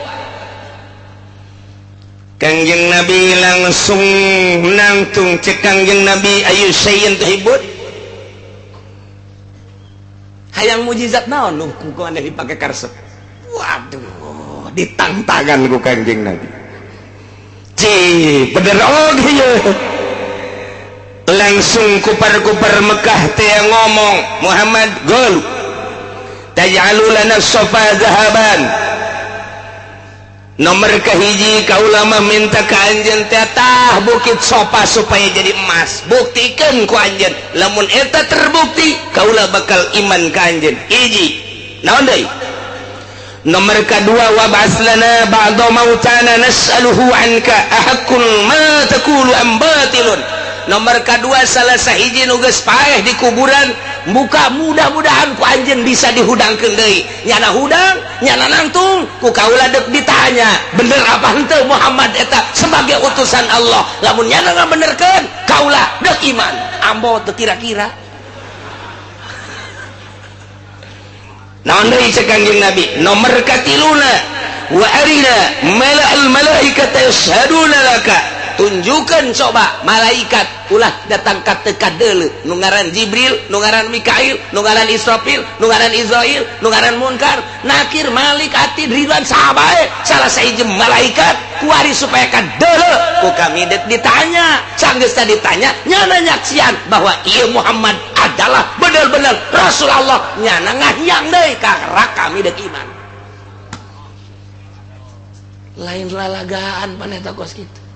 Kangjeng Nabi langsung nangtung cek Kangjeng Nabi ayu sayin tuhibun. Hayang mujizat naon nu ku maneh dipake karesep. Waduh, ditangtangan ku Kangjeng Nabi. Ci, bener oge ye. Langsung kupar-kupar Mekah teh ngomong, Muhammad gol. Taj'alu lana safa zahaban. Nomor kahiji kaula mah minta ka anjeun teh tah bukit Sofa supaya jadi emas. Buktikeun ku anjeun. Lamun eta terbukti kaula bakal iman ka anjeun. Hiji. Naon deui? Nomor kedua wa ba'ats lana ba'da mautana nas'aluhu anka ahaqqun ma taqulu am batilun. Nomor kedua salah sahiji nu geus paeh di kuburan buka mudah-mudahan ku anjeun bisa dihudangkeun deui. Nyana hudang, nyana nangtung, ku kaula deuk ditanya, bener apa henteu Muhammad eta sebagai utusan Allah? Lamun nyana ngabenerkeun, kaula deuk iman. Ambo teu kira-kira. Naon deui cek Kangjeng Nabi? Nomor katiluna wa arina mala'al malaikata yashhaduna laka. Tunjukkan coba malaikat ulah datang ka teu deuleu nu ngaran Jibril, nu ngaran Mikail, nu ngaran Israfil, nu ngaran Israil, nu ngaran Munkar, Nakir, Malik, Atid, Ridwan, sahabae salah sahiji malaikat kuari supaya ka deuleu ku kami deuk ditanya. Sanggeus ditanya nyana nyaksian bahwa ieu Muhammad adalah bener-bener Rasul Allah, nyana ngahyang deui karena kami deuk iman. Lain lalagaan paneta kos kitu.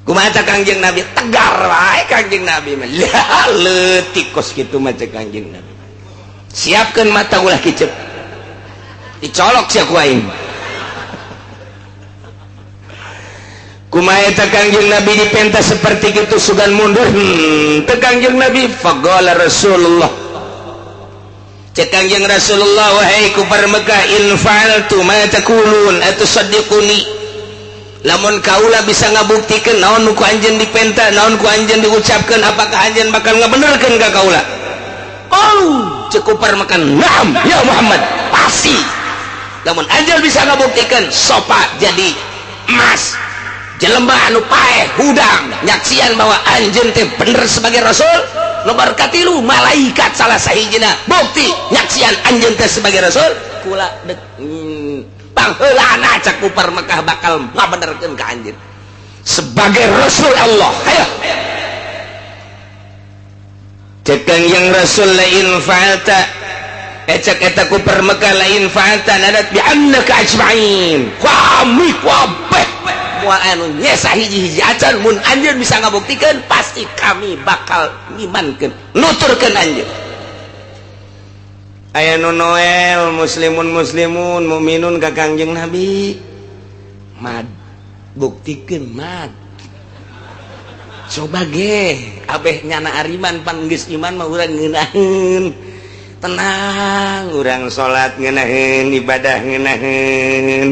Kumaha Kangjeng Nabi tegar wae Kangjeng Nabi mah. Lah leutik kos kitu mah cek Kangjeng Nabi. Siapkeun mata ulah kicep. Dicolok sia ku aing. Kumaha eta Kangjeng Nabi dipenta seperti kitu sugan mundur. Teu Kangjeng Nabi faqala Rasulullah. Cek Kangjeng Rasulullah wahai kufar Mekah in fa'altu ma taqulun atusaddiquni. Lamun kaula bisa ngabuktikeun naon nu ku anjeun dipenta, naon ku anjeun diucapkeun, apakah anjeun bakal ngabenerkeun ka kaula? Oh, cek kufar Mekah, na'am ya Muhammad, pasti. Lamun anjeun bisa ngabuktikeun sofa jadi emas, Jelema anu paeh hudang nyaksian bahwa anjeun teh bener sebagai rasul. Nomor katilu, malaikat salah sahijina bukti nyaksian anjeun teh sebagai rasul. Kula dek pangheulana cak kupar Mekah bakal ngabenerkeun ka anjeun sebagai rasul Allah. Ayo, cek Kangjeng Rasul, "Lain fa'alta," cek eta kupar Mekah, "Lain fa'alta lanatbi'annaka ajma'in." Kami kabeh moal anu nyesa hiji-hiji acan. Mun anjeun bisa ngabuktikeun, pasti kami bakal ngimankeun, nuturkeun anjeun. Aya nu Noel, muslimun muslimun mukminun ka Kangjeng Nabi, "Mad, buktikeun, Mad, coba ge." Abeh nyana ariman, pan geus iman mah urang ngeunaheun, tenang, urang salat ngeunaheun, ibadah ngeunaheun.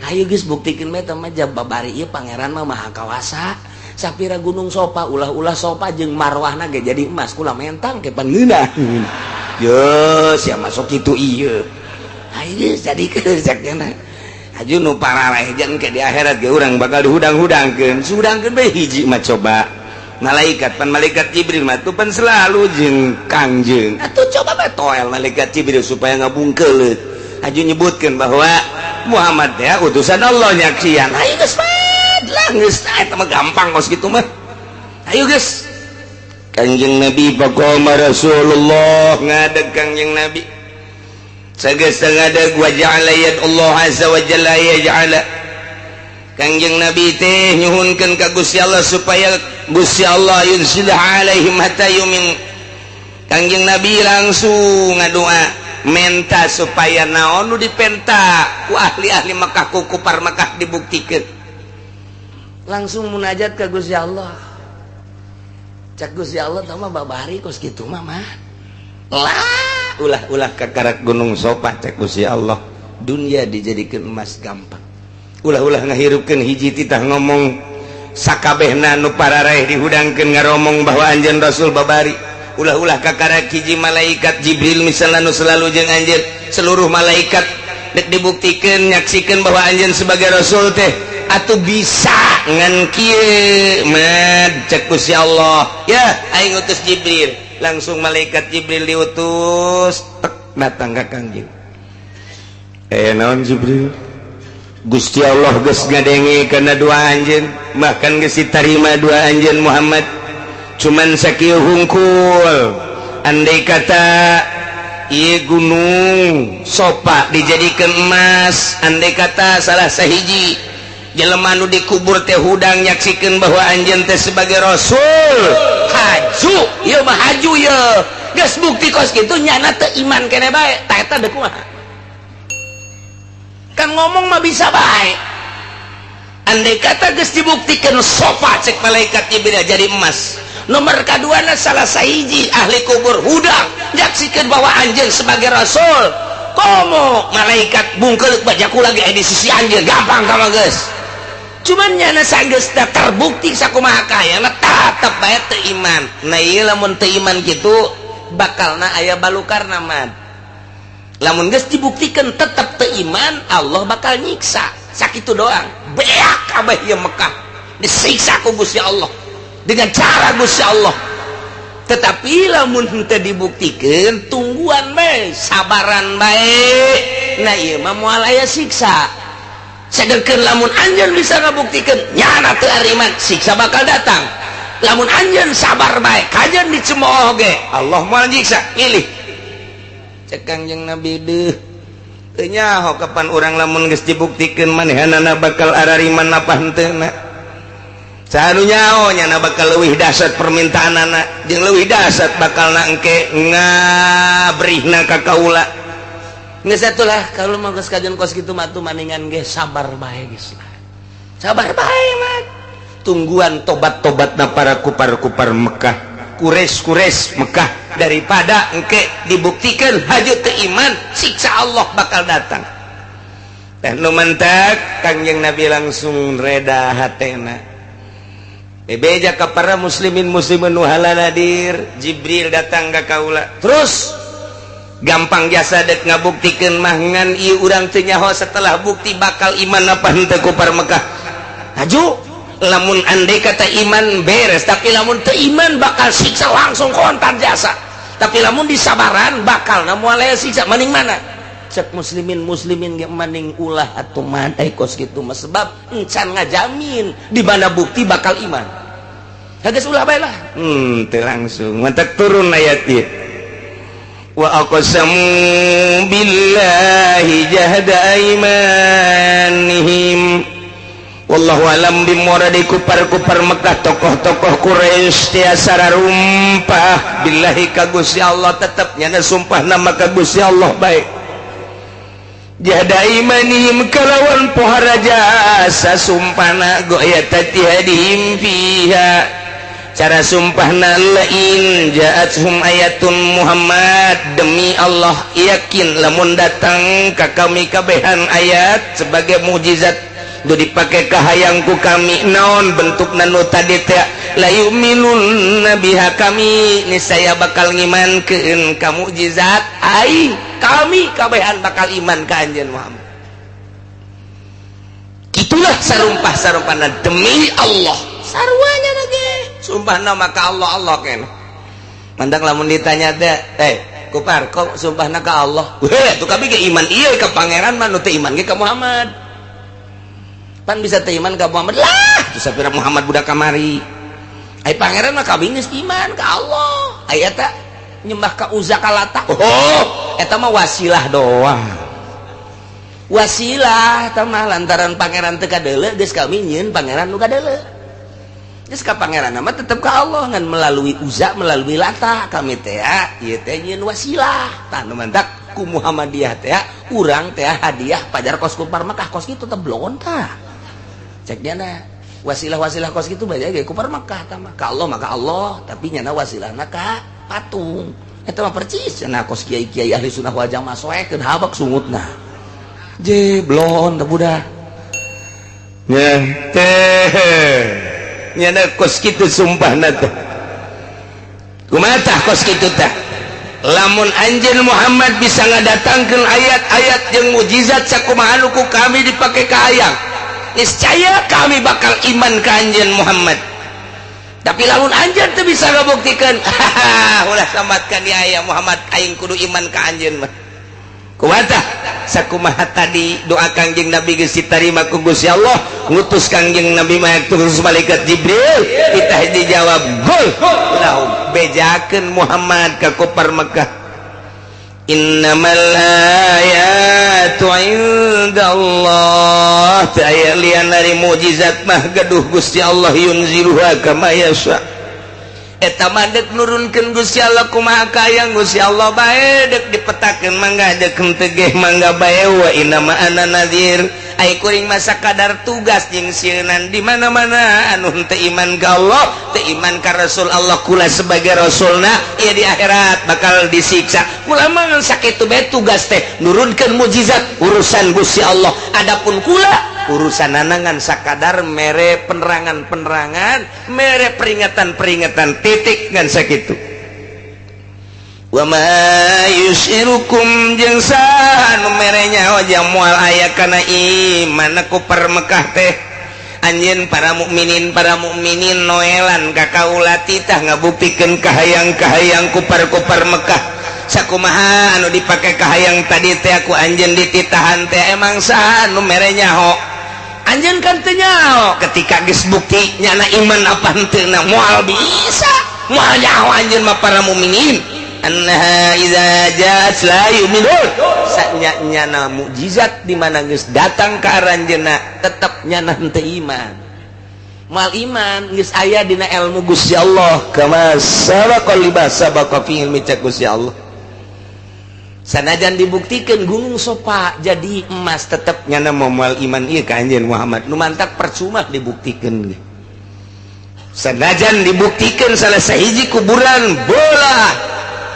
Ayo geus, buktikeun bae. Mah babari ieu pangeran mah maha kawasa. Sapira gunung Sopa, ulah-ulah Sopa jeung Marwahna ge jadi emas, kula mentang ke pan ngeunaheun. Yo sia masuk kitu ieu, ayo geus jadikeun cak nya. Aju nu parareh jeung ke di akhirat ge urang bakal dihudang-hudangkeun, hudangkeun bae hiji mah. Coba malaikat, pan malaikat Jibril mah tuh pan selalu jeung Kangjeng atuh. Coba bae toel malaikat Jibril supaya ngabungkeuleut, aju nyebutkeun bahwa Muhammad ya utusan Allah, nyaksian. Ayo geus lah, geus eta mah gampang kos kitu mah. Ayo geus, Kangjeng Nabi, faqama Rasulullah, ngadeg Kangjeng Nabi. Sageus ngadeg, wa ja'ala Allah azza wa jalla yaj'ala, Kangjeng Nabi teh nyuhunkeun ka Gusti Allah supaya Gusti Allah yunzilah alaihim hatta yumin. Kangjeng Nabi langsung ngadoa, menta supaya naon nu dipenta ku ahli-ahli Mekah, ku kupar Mekah dibuktikan. Langsung munajat ke Gusti Allah. Cak Gusti Allah, "Tama babari kos kitu mah mah lah, ulah-ulah kakarak gunung Sopa," cek Gusti Allah, "dunia dijadikan emas gampang. Ulah-ulah ngahirupkeun hiji titah ngomong, sakabehna nu pararaeh dihudangkeun ngaromong bahwa anjeun rasul babari. Ulah-ulah kakarak hiji malaikat Jibril misalnya nu selalu jeung anjeun, seluruh malaikat dek dibuktikan, nyaksikan bahwa anjeun sebagai rasul teh atuh bisa ngan kieu, Mad," cek Gusti Allah. "Ya, aing utus Jibril." Langsung malaikat Jibril diutus, tek, datang ka Kangjeng. "Eh, naon, Jibril?" "Gusti Allah geus ngadenge kana doa anjeun, bahkan geus ditarima doa anjeun, Muhammad. Cuman sakieu hungkul, andai kata ieu gunung Sopa dijadikan emas, andai kata salah sahiji jelema nu dikubur teh hudang nyaksikeun bahwa anjeun teh sebagai rasul, haju ieu mah, haju ieu. Geus bukti kos kitu, nyana teu iman kene bae." Tah, eta deuk kumaha? Kan ngomong mah bisa bae. Andai kata geus dibuktikan Sofa, cek malaikat Jibril, jadi emas, nomor kaduana salah sahiji ahli kubur hudang nyaksikan bahwa anjeun sebagai rasul, komo malaikat bungkeuleuh bajaku lagi di sisi anjeun, gampang kama geus. Cuman nyana sageus terbukti sakumaha kayana tetep bae teu iman. Nah, ieu lamun teu iman kitu bakalna aya balukarna, Mad. Lamun geus dibuktikan tetep teu iman, Allah bakal nyiksa sakitu doang. Beak kabeh ieu Mekah disiksa ku Gusti Allah dengan cara Gusti Allah. Tetapi lamun henteu dibuktikan, tungguan bae, sabaran bae. Nah, ieu mah moal aya siksa. Sedangkan lamun anjeun bisa ngabuktikan nyana teu ariman, siksa bakal datang. Lamun anjeun sabar bae, kajeun dicemooh ge Allah moal nyiksa. Pilih, cek Kangjeng Nabi. Deuh, teu nyaho kapan urang lamun geus dibuktikan manehanana bakal arariman apa henteu na. Saha nu nyaho nyana bakal leuwih dahsyat permintaanana jeung leuwih dahsyat bakal na engke ngabrihna ka kaula. Geus atulah, kalau mah geus kajeun kos kitu mah tuh maningan ge sabar bae geus lah. Sabar bae mah. Tungguan tobat-tobatna para kupar-kupar Mekah, Quraisy-Quraisy Mekah, daripada engke dibuktikan haju teu iman, siksa Allah bakal datang. Teh nu mentek Kangjeng Nabi langsung reda hatena. Bebeja ka para muslimin muslimin nu hadir, "Jibril datang ka kaula." Terus gampang jasa dek ngabuktikeun mah, ngan ieu urang teu nyaho setelah bukti bakal iman apa henteu kupar Mekah. Haju. Lamun andai kata iman, beres, tapi lamun teu iman bakal siksa langsung kontan jasa, tapi lamun disabaran bakal na moal siksa. Maning mana cek muslimin muslimin ge, maning ulah atuh man kos kitu mah, sebab encan ngajamin di mana bukti bakal iman. Geus ulah bae lah. Teu langsung mantak turun ayat ieu, wa aqsamu billahi jahda aimanihim. Wallahu alam bimuradi. Kupar-kupar Mekah, tokoh-tokoh Quraisy tiasa rumpah billahi ka Gusti Allah, tetep nyana sumpah nama ka Gusti Allah baik, jahda imanihim kalawan pohara jasa sumpahna, ghayata ijtihadihim fiha. Cara sumpahna, lain ja'athum ayatun Muhammad, demi Allah yakin lamun datang ka kami kabehan ayat sebagai mukjizat nu dipake kahayangku kami, naon bentuk nu tadi teh, la yu'minun biha, kami niscaya bakal ngimankeun ka mukjizat aing, kami kabehan bakal iman ka anjeun Muhammad. Itulah sarumpah sarumpahna demi Allah. Sarwanya lagi sumpah nama ka Allah, Allah kan mandang. Lamun ditanya teh, "Eh kupar, kok sumpahna ka Allah?" Weh, tuh kami ke iman iya ke pangeran mah, nu teu iman ge ka Muhammad. Pan bisa teu iman ka Muhammad lah tuh, sapira Muhammad budak kamari. Ai pangeran mah kami geus iman ka Allah. Ai eta nyembah ka Uzza ka Lata, oh eta mah wasilah doang, wasilah eta mah. Lantaran pangeran teu kadeuleu, geus kami nyieun pangeran nu kadeuleu. Geus ka pangeran mah tetep ka Allah, ngan melalui Uzza, melalui Lata kami teh ieu teh nyieun wasilah. Tah, nu mantak ku Muhammadiyah teh urang teh hadiah pajar kos kupar Mekah kos kitu teh blon. Tah, cek nyana wasilah-wasilah kos kitu banyak ge kupar Mekah. Tah mah ka Allah maka Allah, tapi nyana wasilahna ka patung. Eta mah percis cenah kos kiai-kiai ahli sunnah wal jamaah, soekeun habak sungutna je blon teh budak nya teh. Nyana kos kitu sumpahna teh. Kumaha tah kos kitu tah? Lamun anjeun Muhammad bisa ngadatangkeun ayat-ayat jeung mukjizat sakumaha nu ku kami dipake kahayang, niscaya kami bakal iman ka anjeun Muhammad. Tapi lamun anjeun teu bisa ngabuktikeun, ulah sambatkan ya ya Muhammad, aing kudu iman ka anjeun mah. Kumaha tah? Sakumaha tadi doa Kangjeng Nabi geus ditarima ku Gusti Allah, ngutus Kangjeng Nabi mah terus malaikat Jibril, kita dijawab, gol lahum, bejakeun Muhammad ka kupar Mekah, innamal ayatu indallah. Teu aya lian dari mukjizat mah gaduh Gusti Allah, yunziluha kama yasha. Eta mah dek nurunkeun Gusti Allah kumaha kayang Gusti Allah bae, dek dipetakeun mangga, dek henteu ge mangga bae. Wa innama ana nadhir, ai kuring mah sakadar tugas jeung sieunan. Di mana-mana anu henteu iman ka Allah, teu iman ka Rasul Allah, kula sebagai rasulna ieu di akhirat bakal disiksa. Kula mah ngan sakitu bae tugas teh. Nurunkeun mukjizat urusan Gusti Allah, adapun kula urusan ngan sakadar mere penerangan-penerangan, mere peringatan-peringatan, titik, ngan sakitu. Wa ma yusyirukum, jeung saha nu mere nyaho jang moal aya kana iman kupar Mekah teh? Anjeun para mukminin, para mukminin noelan ka kaula titah ngabuktikeun kahayang-kahayang kupar-kupar Mekah sakumaha anu dipake kahayang tadi teh aku anjeun dititahan teh. Emang saha nu mere nyaho? Anjeun kan teu nyaho ketika geus bukti nyana iman apa henteu na. Moal bisa, moal nyaho anjeun mah para mukminin, annaha idza ja'at la yu'minun. Sanya nyana mukjizat di mana geus datang ka aranjeunna, tetep nyana henteu iman, moal iman. Geus aya dina ilmu Gusti Allah, kama sabaqa lima sabaqa fi ilmi. Cek Gusti Allah, sanajan dibuktikan Gunung Sopa jadi emas, tetep nyana moal iman ieu ka anjeun Muhammad. Nu mantak percuma dibuktikan. Sanajan dibuktikan salah sahiji kuburan bola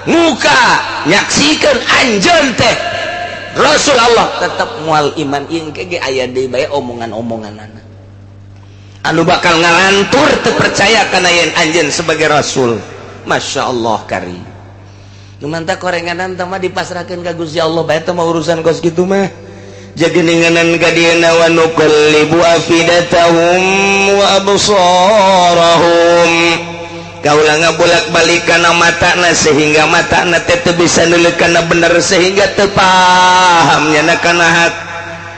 muka nyaksikan anjeun teh Rasul Allah, tetep moal iman. Ieu ge aya deui bae omongan-omongan anu bakal ngalantur teu percaya kana yen anjeun sebagai rasul. Masya Allah kari. Nu mantak korenganan teh mah dipasrahkeun ka Gusti Allah bae teh mah, urusan kos kitu mah. Jageninganan ka dieuna wa nuqallibu afidatahum wa absarahum. Kaula ngabolak-balik kana matana sehingga matana teh teu bisa neuleuk kana bener, sehingga teu paham nyana kana hak.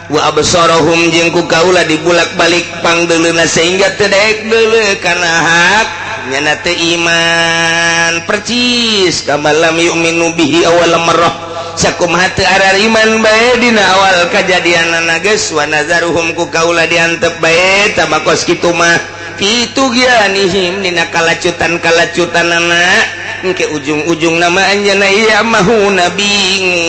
Wa absarahum, jeung ku kaula dibulak-balik pangdeuleuna sehingga teu daek deuleu kana hak, nyana teu iman. Percis kama lam yu'minu bihi awal marrah, sakumaha teu arariman bae dina awal kajadianana geus. Wa nazaruhum, ku kaula diantep bae tama kos kitu mah fi tughyanihim, dina kalacutan kalacutanana. Engke ujung-ujung nama anjeunna ya'mahuna, bingung.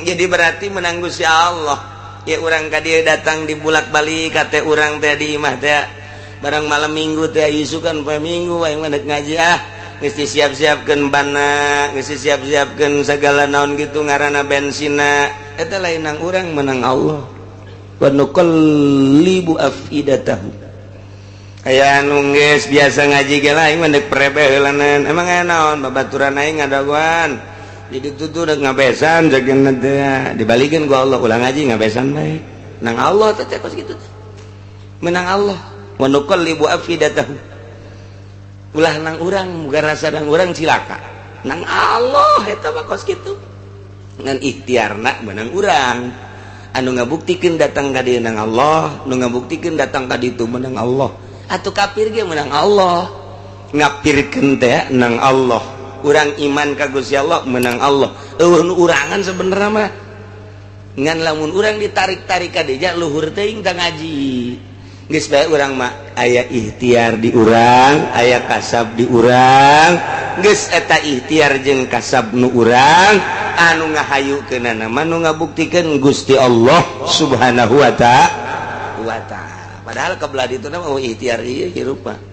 Jadi berarti menang Gusti Allah ya. Urang ka dieu datang dibulak-balik kate urang teh di imah teh barang malam Minggu teh, isukan poe Minggu aing mah ngaji. Ah, geus disiap-siapkeun bana, geus disiap-siapkeun segala naon gitu ngaranna bensina eta. Lain nang urang, menang Allah. Wa nuqallibu afidatahum. Aya anu geus biasa ngaji ge lain mah deuk prebe heulanan. Emang aya naon? Babaturan aing ngadagoan jadi tutu rek ngabesan jageuna teh. Dibalikeun ku Allah, ulah ngaji, ngabesan bae. Nang Allah teh kos kitu teh, menang Allah. Wa nuqallibu afidatahum, ulah nang urang, muga rasa nang urang cilaka. Nang Allah eta mah kos kitu. Ngan ikhtiarna menang urang. Anu ngabuktikeun datang ka dieu nang Allah, nu ngabuktikeun datang ka ditu menang Allah. Atau kafir ge menang Allah, ngapirkeun teh nang Allah. Urang iman ka Gusti Allah menang Allah, euweuh nu urangan sebenarnya mah. Ngan lamun urang ditarik-tarik ka dinya, luhur teuing tah ngaji. Geus bae urang mah aya ikhtiar di urang, aya kasab di urang. Geus eta ikhtiar jeung kasab nu urang, anu ngahayukeunana mah nu ngabuktikeun Gusti Allah Subhanahu wa ta'ala. Padahal kebelah itu nama, oh, ikhtiar ieu hirup mah.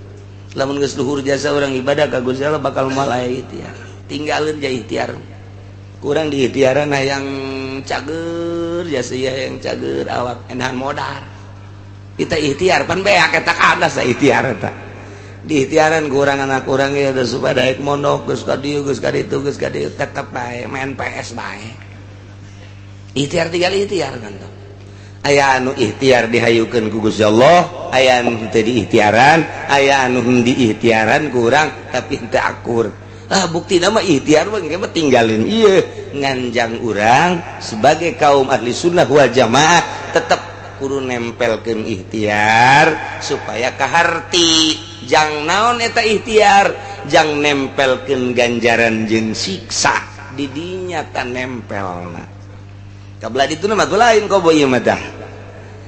Lamun geus luhur jasa urang ibadah ka Gusti Allah, bakal moal aya ikhtiar. Tinggalin ja ikhtiar. Kurang di ikhtiaran yang cager jasa ya, yang cager awak enahan modal. Kita ikhtiar pan beak eta kadas ikhtiar eta. Di ikhtiaran kurang anak kurang ya udah supaya daek mondok geus ka dieu, geus ka ditu, geus ka dieu, tetep bae main PS bae. Ikhtiar tinggal ikhtiar kan tuh. Aya anu ikhtiar dihayukeun ku Gusti Allah, aya anu teu diikhtiaran, aya anu diikhtiaran kurang tapi henteu akur. Ah, bukti nama ikhtiar mah mah tinggalin ieu. Nganjang urang sebagai kaum ahli sunnah wal jamaah tetep kudu nempelkeun ikhtiar supaya kaharti jang naon eta ikhtiar, jang nempelkeun ganjaran jeung siksa didinya ta nempelna. Kabelah ditu mah lain kobo ieu mah tah.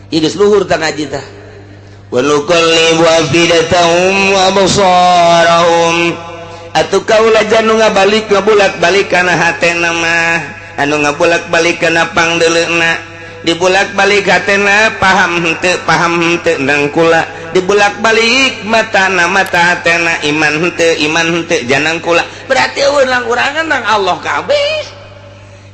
Ieu geus luhur tah ngaji tah. Wa nuqallibu afidatahum wa absarahum. Atuh kaula janu ngabalik ngabulak-balik kana hatena mah, anu ngabulak-balik kana pangdeuleuna. Dibulak-balik hatena, paham henteu, paham henteu nang kula. Dibulak-balik matana, mata hatena, iman henteu, iman henteu janang kula. Berarti euweuh nang urangan, nang Allah kabeh.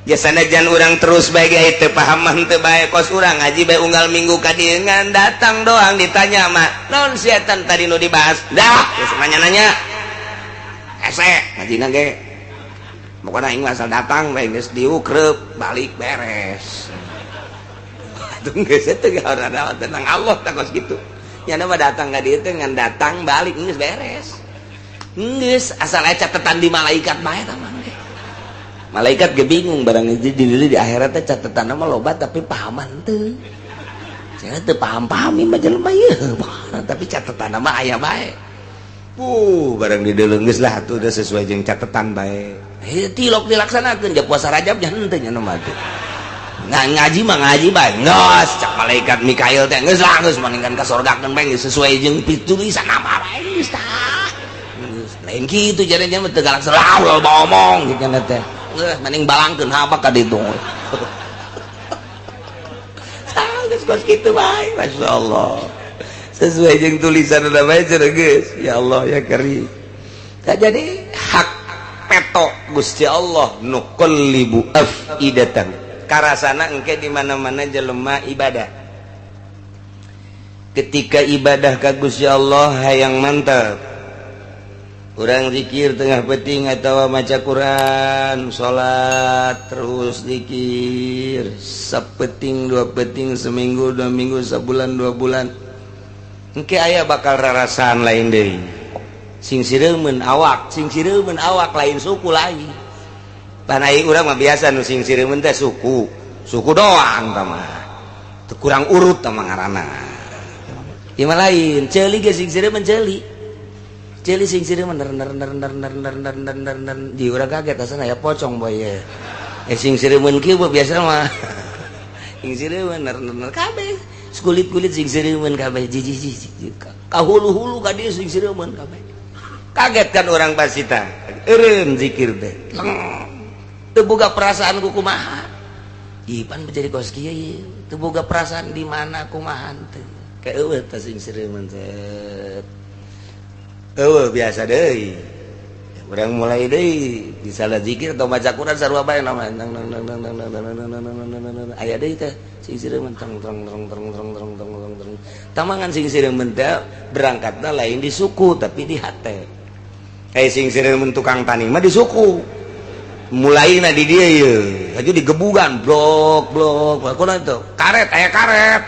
Jasana jan urang terus bae ge teu paham mah henteu bae. Kos urang ngaji bae unggal minggu ka dieu, ngan datang doang, ditanya mah naon setan tadi nu dibahas, dah geus nanya-nanya hese ngajina ge. Pokona aing asal datang bae, geus diukrep balik beres. Atuh geus teu ada tenang Allah tah kos kitu. Nya mah datang ka dieu teh ngan datang balik geus beres. Geus asal aya catatan di malaikat bae tah mah. Malaikat ge bingung barang itu di akhirat teh catatan mah loba tapi pahaman teu. Saya teu paham-paham mah jelema ieu, tapi catatan mah aya bae. Barang di geus lah atuh, udah sesuai jeung catatan bae. Heuh, tilok dilaksanakeun ja puasa Rajab nya henteu nya mah teh. Ngaji mah ngaji bae. Geus cak malaikat Mikail teh, geus lah, geus mendingan ka sorgakeun bae, geus sesuai jeung tulisan nama bae geus tah. Geus lain kitu jadinya mah teu galak selalu loba omong gitu teh. Geus mending balangkeun haba ka ditu. Geus kos kitu bae, masyaallah. Sesuai jeung tulisan udah bae cenah geus. Ya Allah ya Karim. Tak jadi hak peto Gusti Allah nuqallibu afidatan. Karasana engke di mana-mana jelema ibadah. Ketika ibadah ka Gusti Allah hayang mantap. Urang zikir tengah peuting atau maca Quran, salat, terus zikir sapeuting, 2 peuting, seminggu, 2 minggu, sebulan, 2 bulan, engke aya bakal rarasaan lain deui. Sing sireumeun awak, sing sireumeun awak, lain suku lain. Panai urang mah biasa nu sing sireumeun teh suku suku doang. Tah mah teu kurang urut tah mah ngaranna. Ieu mah lain, ceuli ge sing sireumeun, ceuli ceuli sing sireumeun, ner ner ner ner ner ner ner ner ner ner. Di urang kaget, asana ya pocong boy ye. Eh, sing sireumeun kieu biasa mah sing sireumeun ner ner ner kabeh, kulit-kulit sing sireumeun kabeh, jijik jijik ka hulu-hulu ka dieu sing sireumeun kabeh. Kaget kan orang pasti tah. Eureun zikir teh, teu boga perasaan ku kumaha. Ipan menjadi kos kieu ieu teu boga perasaan di mana kumaha teh, kayak eueuh teh sing sireumeun teh eueuh. Biasa deui, urang mulai deui misalnya zikir atau baca Quran, sarua bae nama nang nang nang nang nang nang nang nang nang nang nang nang, aya deui teh sing sireumeun, teng teng teng teng teng teng teng teng teng. Tamangan sing sireumeun teh berangkatna lain di suku, tapi di hate. Eh, sing sireumeun tukang tani mah di suku, mulaina di dia ye aja digebugan blok blok kunaon itu, karet aya karet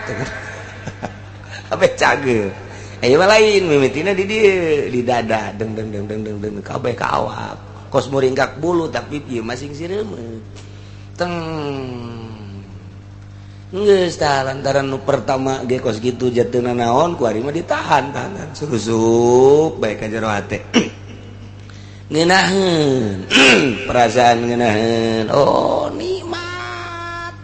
kabeh cager. Eh, mah lain, mimitina di dia, di dada, deng deng deng deng deng deng kabeh ka awak kos muringkak bulu, tapi ieu mah sing sireumeun teng. Geus tah, lantaran nu pertama ge kos kitu jatuhna naon, ku ari mah ditahan tahanan susup bae ka jero hate, ngeunaheun perasaan, ngeunaheun, oh nikmat.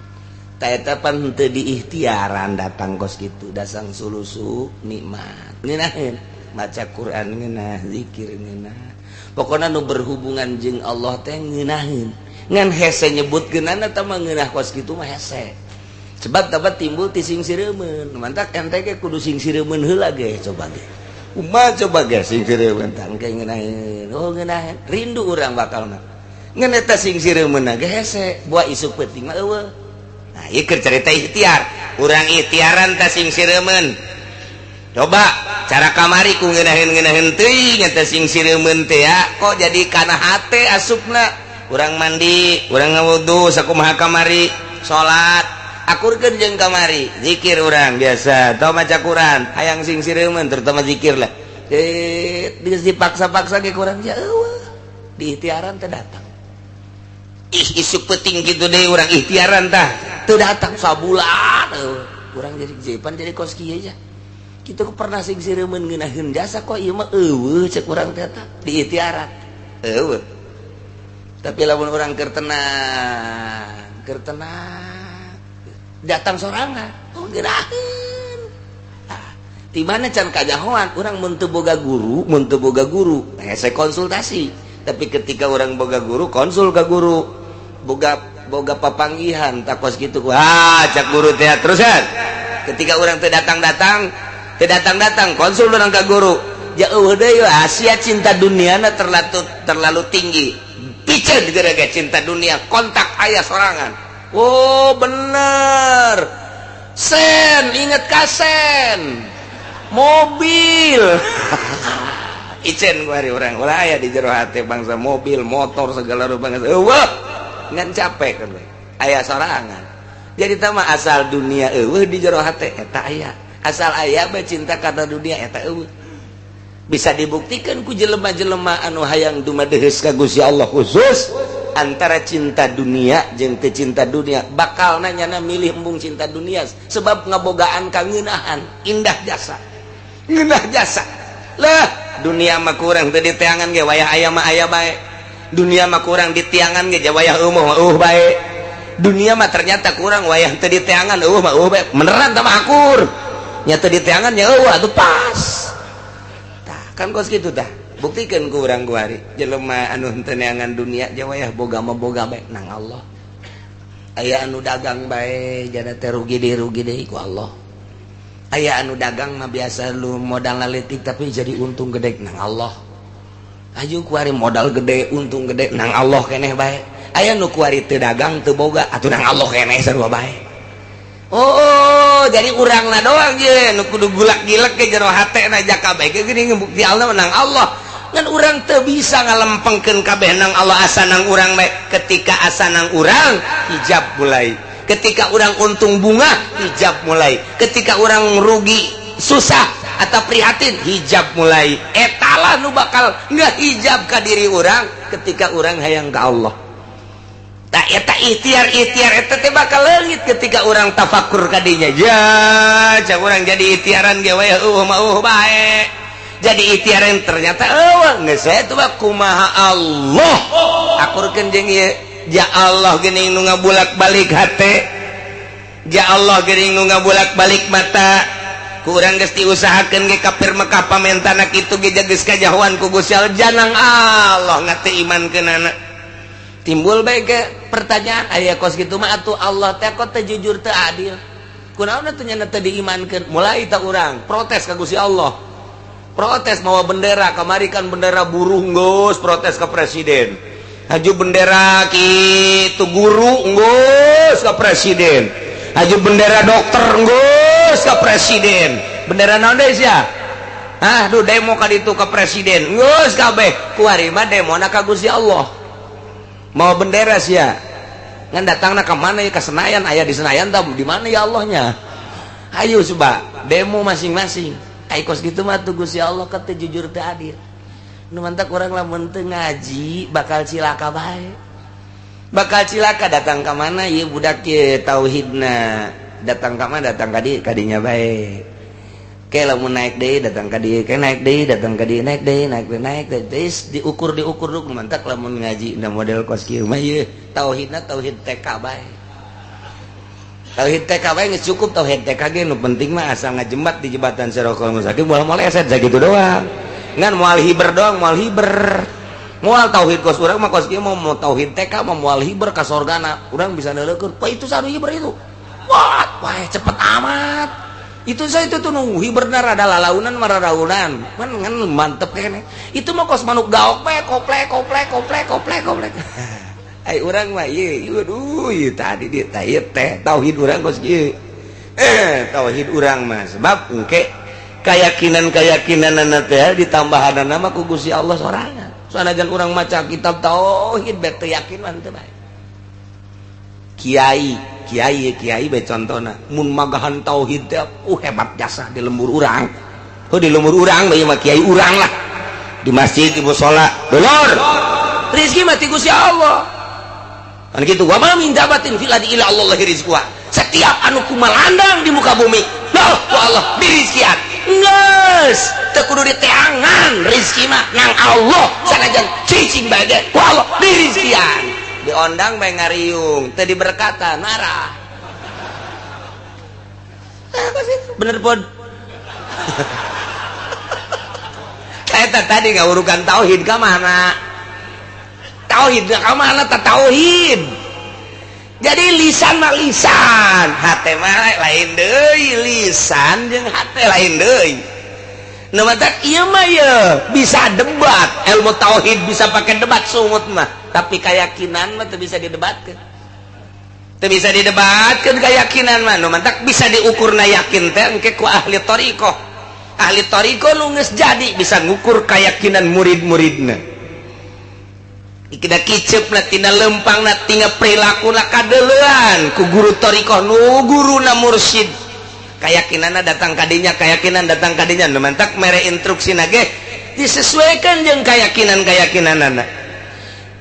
Tah, eta pan teu diikhtiaran datang kos kitu, dasang sulusu nikmat, ngeunaheun maca Quran, ngeunah zikir, ngeunah pokona nu berhubungan jeung Allah teh ngeunaheun. Ngan hese nyebutkeunana eta mah, ngeunah kos kitu mah hese, sebab dapat timbul ti sing sireumeun. Mantak ente ge kudu sing sireumeun heula ge. Coba ge kumaha, coba ge sing sireumeun tah engke ngeunaheun, oh ngeunaheun, rindu urang bakalna. Ngan eta sing sireumeun ge hese, buah isuk peuting mah eueuh. Nah, ieu keur carita ikhtiar. Urang ikhtiaran tah sing sireumeun. Coba cara kamari ku ngeunaheun-ngeunaheun teuing eta sing sireumeun teh ya, kok jadi kana hate asupna. Urang mandi, urang ngawudu sakumaha kamari, salat akurkeun jeung kamari, zikir urang biasa atau maca Quran, hayang sing sireumeun, terutama zikir lah. Eh, dipaksa-paksa ge kurang ya eueuh. Di ikhtiaran teh datang. Ih, isuk peuting gitu deh urang ikhtiaran tah teu datang sabulan eueuh. Urang jadi jepan jadi kos kieu aja. Kitu pernah sing sireumeun ngeunaheun jasa, kok ieu mah eueuh cek urang teh tah di ikhtiaran eueuh. Tapi lamun urang keur tenang, keur tenang, datang sorangan, oh ngeunaheun. Ah, di mana can kajahoan urang mun teu boga guru, mun teu boga guru hese konsultasi. Tapi ketika orang boga guru, konsul ke guru, boga boga papanggihan takos gitu, ah cak guru teh terusan. Ketika orang teu datang-datang, teu datang-datang, konsul orang ke guru, jauh deui. Asia cinta dunia terlalu terlalu tinggi, piceun gara-gara cinta dunia, kontak ayah sorangan. Oh bener, sen inget kasen mobil icen gua hari orang ulah aya di jero hate bangsa mobil motor segala rupa eueuh. Ngan capek kan aya sorangan. Jadi tama asal dunia eueuh di jero hate, eta aya, asal aya bae cinta kana dunia, eta eueuh. Bisa dibuktikan ku jelema-jelema anu hayang dumadeheus ka Gusti Allah, khusus antara cinta dunia jeung teu cinta dunia, bakal nanyana milih embung cinta dunia, sebab ngabogaan kangeunahan, indah jasa, ngeunah jasa lah. Dunia mah kurang teu diteangan ge, wayah aya mah aya bae. Dunia mah kurang diteangan ge, wayah eueuh mah eueuh bae. Dunia mah ternyata kurang wayah teu diteangan, eueuh mah eueuh bae. Beneran tah mah akur nya, teu diteangan nya eueuh atuh pas. Tah kan kos kitu tah, buktikan ku urang kuari jelema anu henteu neangan dunia je, wayah boga mah boga bae nang Allah. Aya anu dagang bae jana teh rugi deui, rugi deui ku Allah. Aya anu dagang mah biasa lu modal leutik tapi jadi untung gede, nang Allah. Aju kuari modal gede, untung gede, nang Allah keneh bae. Aya nu kuari teu dagang, teu boga, atuh nang Allah keneh sarua bae. Oh, jadi urangna doang je nu kudu gulak gilek ke jero hate na jaka bae geuning, bukti Allah nang Allah. Ngan urang teu bisa ngalempengkeun kabeh nang Allah, asa nang urang bae. Ketika asa nang urang, hijab mulai. Ketika urang untung bunga, hijab mulai. Ketika urang rugi, susah atau prihatin, hijab mulai. Etalah nu bakal nggak hijab ka diri urang ketika urang hayang ka Allah. Tak eta ikhtiar ikhtiar eta teh bakal leungit ketika urang tafakur kadinya. Ya, cak urang jadi ikhtiaran ge we eueuh mah eueuh bae. Jadi ikhtiaran ternyata eueuh geus we tuh kumaha Allah. Akurkeun jeung ieu, ya Allah geuning nu ngabulak-balik hate. Ya Allah geuning nu ngabulak-balik mata. Ku urang geus diusahakeun ge kafir Mekah pamentana kitu ge geus kajahoan ku Gusti Allah, janang Allah ngate imankeunana. Timbul bae ke pertanyaan, aya kos kitu mah atuh Allah teh kok teu jujur, teu adil, kunaon atuh nya teu diimankeun? Mulai tak urang protes ka Gusti Allah, protes mawa bendera. Kamari kan bendera buruh, geus protes ke presiden. Haju bendera kitu guru, geus ke presiden. Haju bendera dokter, geus ke presiden. Bendera naon deui sia? Ah, duh, demo ka ditu ke presiden, geus kabeh. Kuari mah demona ka Gusti Allah mau bendera sia. Ngan datangna ke mana ya? Ke Senayan. Aya di Senayan tah di mana ya Allahnya? Ayo coba demo masing-masing. Ai kos gitu mah tuh Gusti Allah kata jujur teu adil. Nu mantak urang lamun teu ngaji bakal cilaka bae, bakal cilaka. Datang ka mana ieu budak ye tauhidna? Datang ka mana? Datang ka dieu, kadinya bae. Ke lamun naik deui, datang ka dieu. Ke naik deui, datang ka dieu, naik deui, naik deui, naik deui. Terus diukur, diukur dulu. Mantak lamun ngaji na model kos kieu mah ieu tauhidna tauhid TK bae, tauhid TK bae geus cukup. Tauhid TK ge nu penting mah asal ngajembat di jembatan Siratal Mustaqim, moal moleset, sakitu doang. Ngan moal hiber doang, moal hiber, moal tauhid kos urang mah kos kieu mah. Mau tauhid TK mah moal hiber ka sorgana. Urang bisa neuleukeun, wah, itu sanu hiber itu, wah wah, cepet amat itu. Saya itu tuh nunggu hiberna rada lalaunan, mararaunan man, ngan mantep kene itu mah kos manuk gaok bae, koplek koplek koplek koplek koplek. Ai urang mah ieu, aduh, ieu tadi dia teh ieu teh tauhid urang kos kieu. Tauhid urang mah sebab engke keyakinan-keyakinan teh ditambahan nama ku Gusti Allah sorangan. Sanajan urang maca kitab tauhid bet teu yakin mah teu bae. Kiai kiai kiai bae contona, mun magahan tauhid teh hebat jasa di lembur urang. Oh, di lembur urang bae mah kiai urang lah, di masjid, di musala. Dulur, rezeki mah ti Gusti Allah kan gitu. Wa ma min dabatin fil ardi illa Allah rizquha. Setiap anu kumalandang di muka bumi, nah, ku Allah dirizkian. Geus teu kudu diteangan, rezeki mah nang Allah. Sanajan cicing bae ge ku Allah dirizkian. Diondang bae ngariung, teu diberkatan marah. Apa sih bener pun eta tadi ngawurukan tauhid ka mana? Tauhid ka mana ta tauhid? Jadi lisan mah lisan, hate mah lain deui. Lisan jeung hate lain deui. Nu matak ieu mah ye bisa debat ilmu tauhid, bisa pakai debat sungut mah, tapi keyakinan mah teu bisa didebatkeun, teu bisa didebatkeun keyakinan mah. Nu matak bisa diukurna yakin teh engke ku ahli thariqah. Ahli thariqah nu geus jadi bisa ngukur keyakinan murid-muridna. Kita kicep na tina lempang na tina perilaku na kadeleuan ku guru thariqah nu guruna mursyid. Keyakinanna datang kadinya, keyakinan datang kadinya. Nu mantak mere instruksi ge disesuaikan jeung keyakinan-keyakinanana.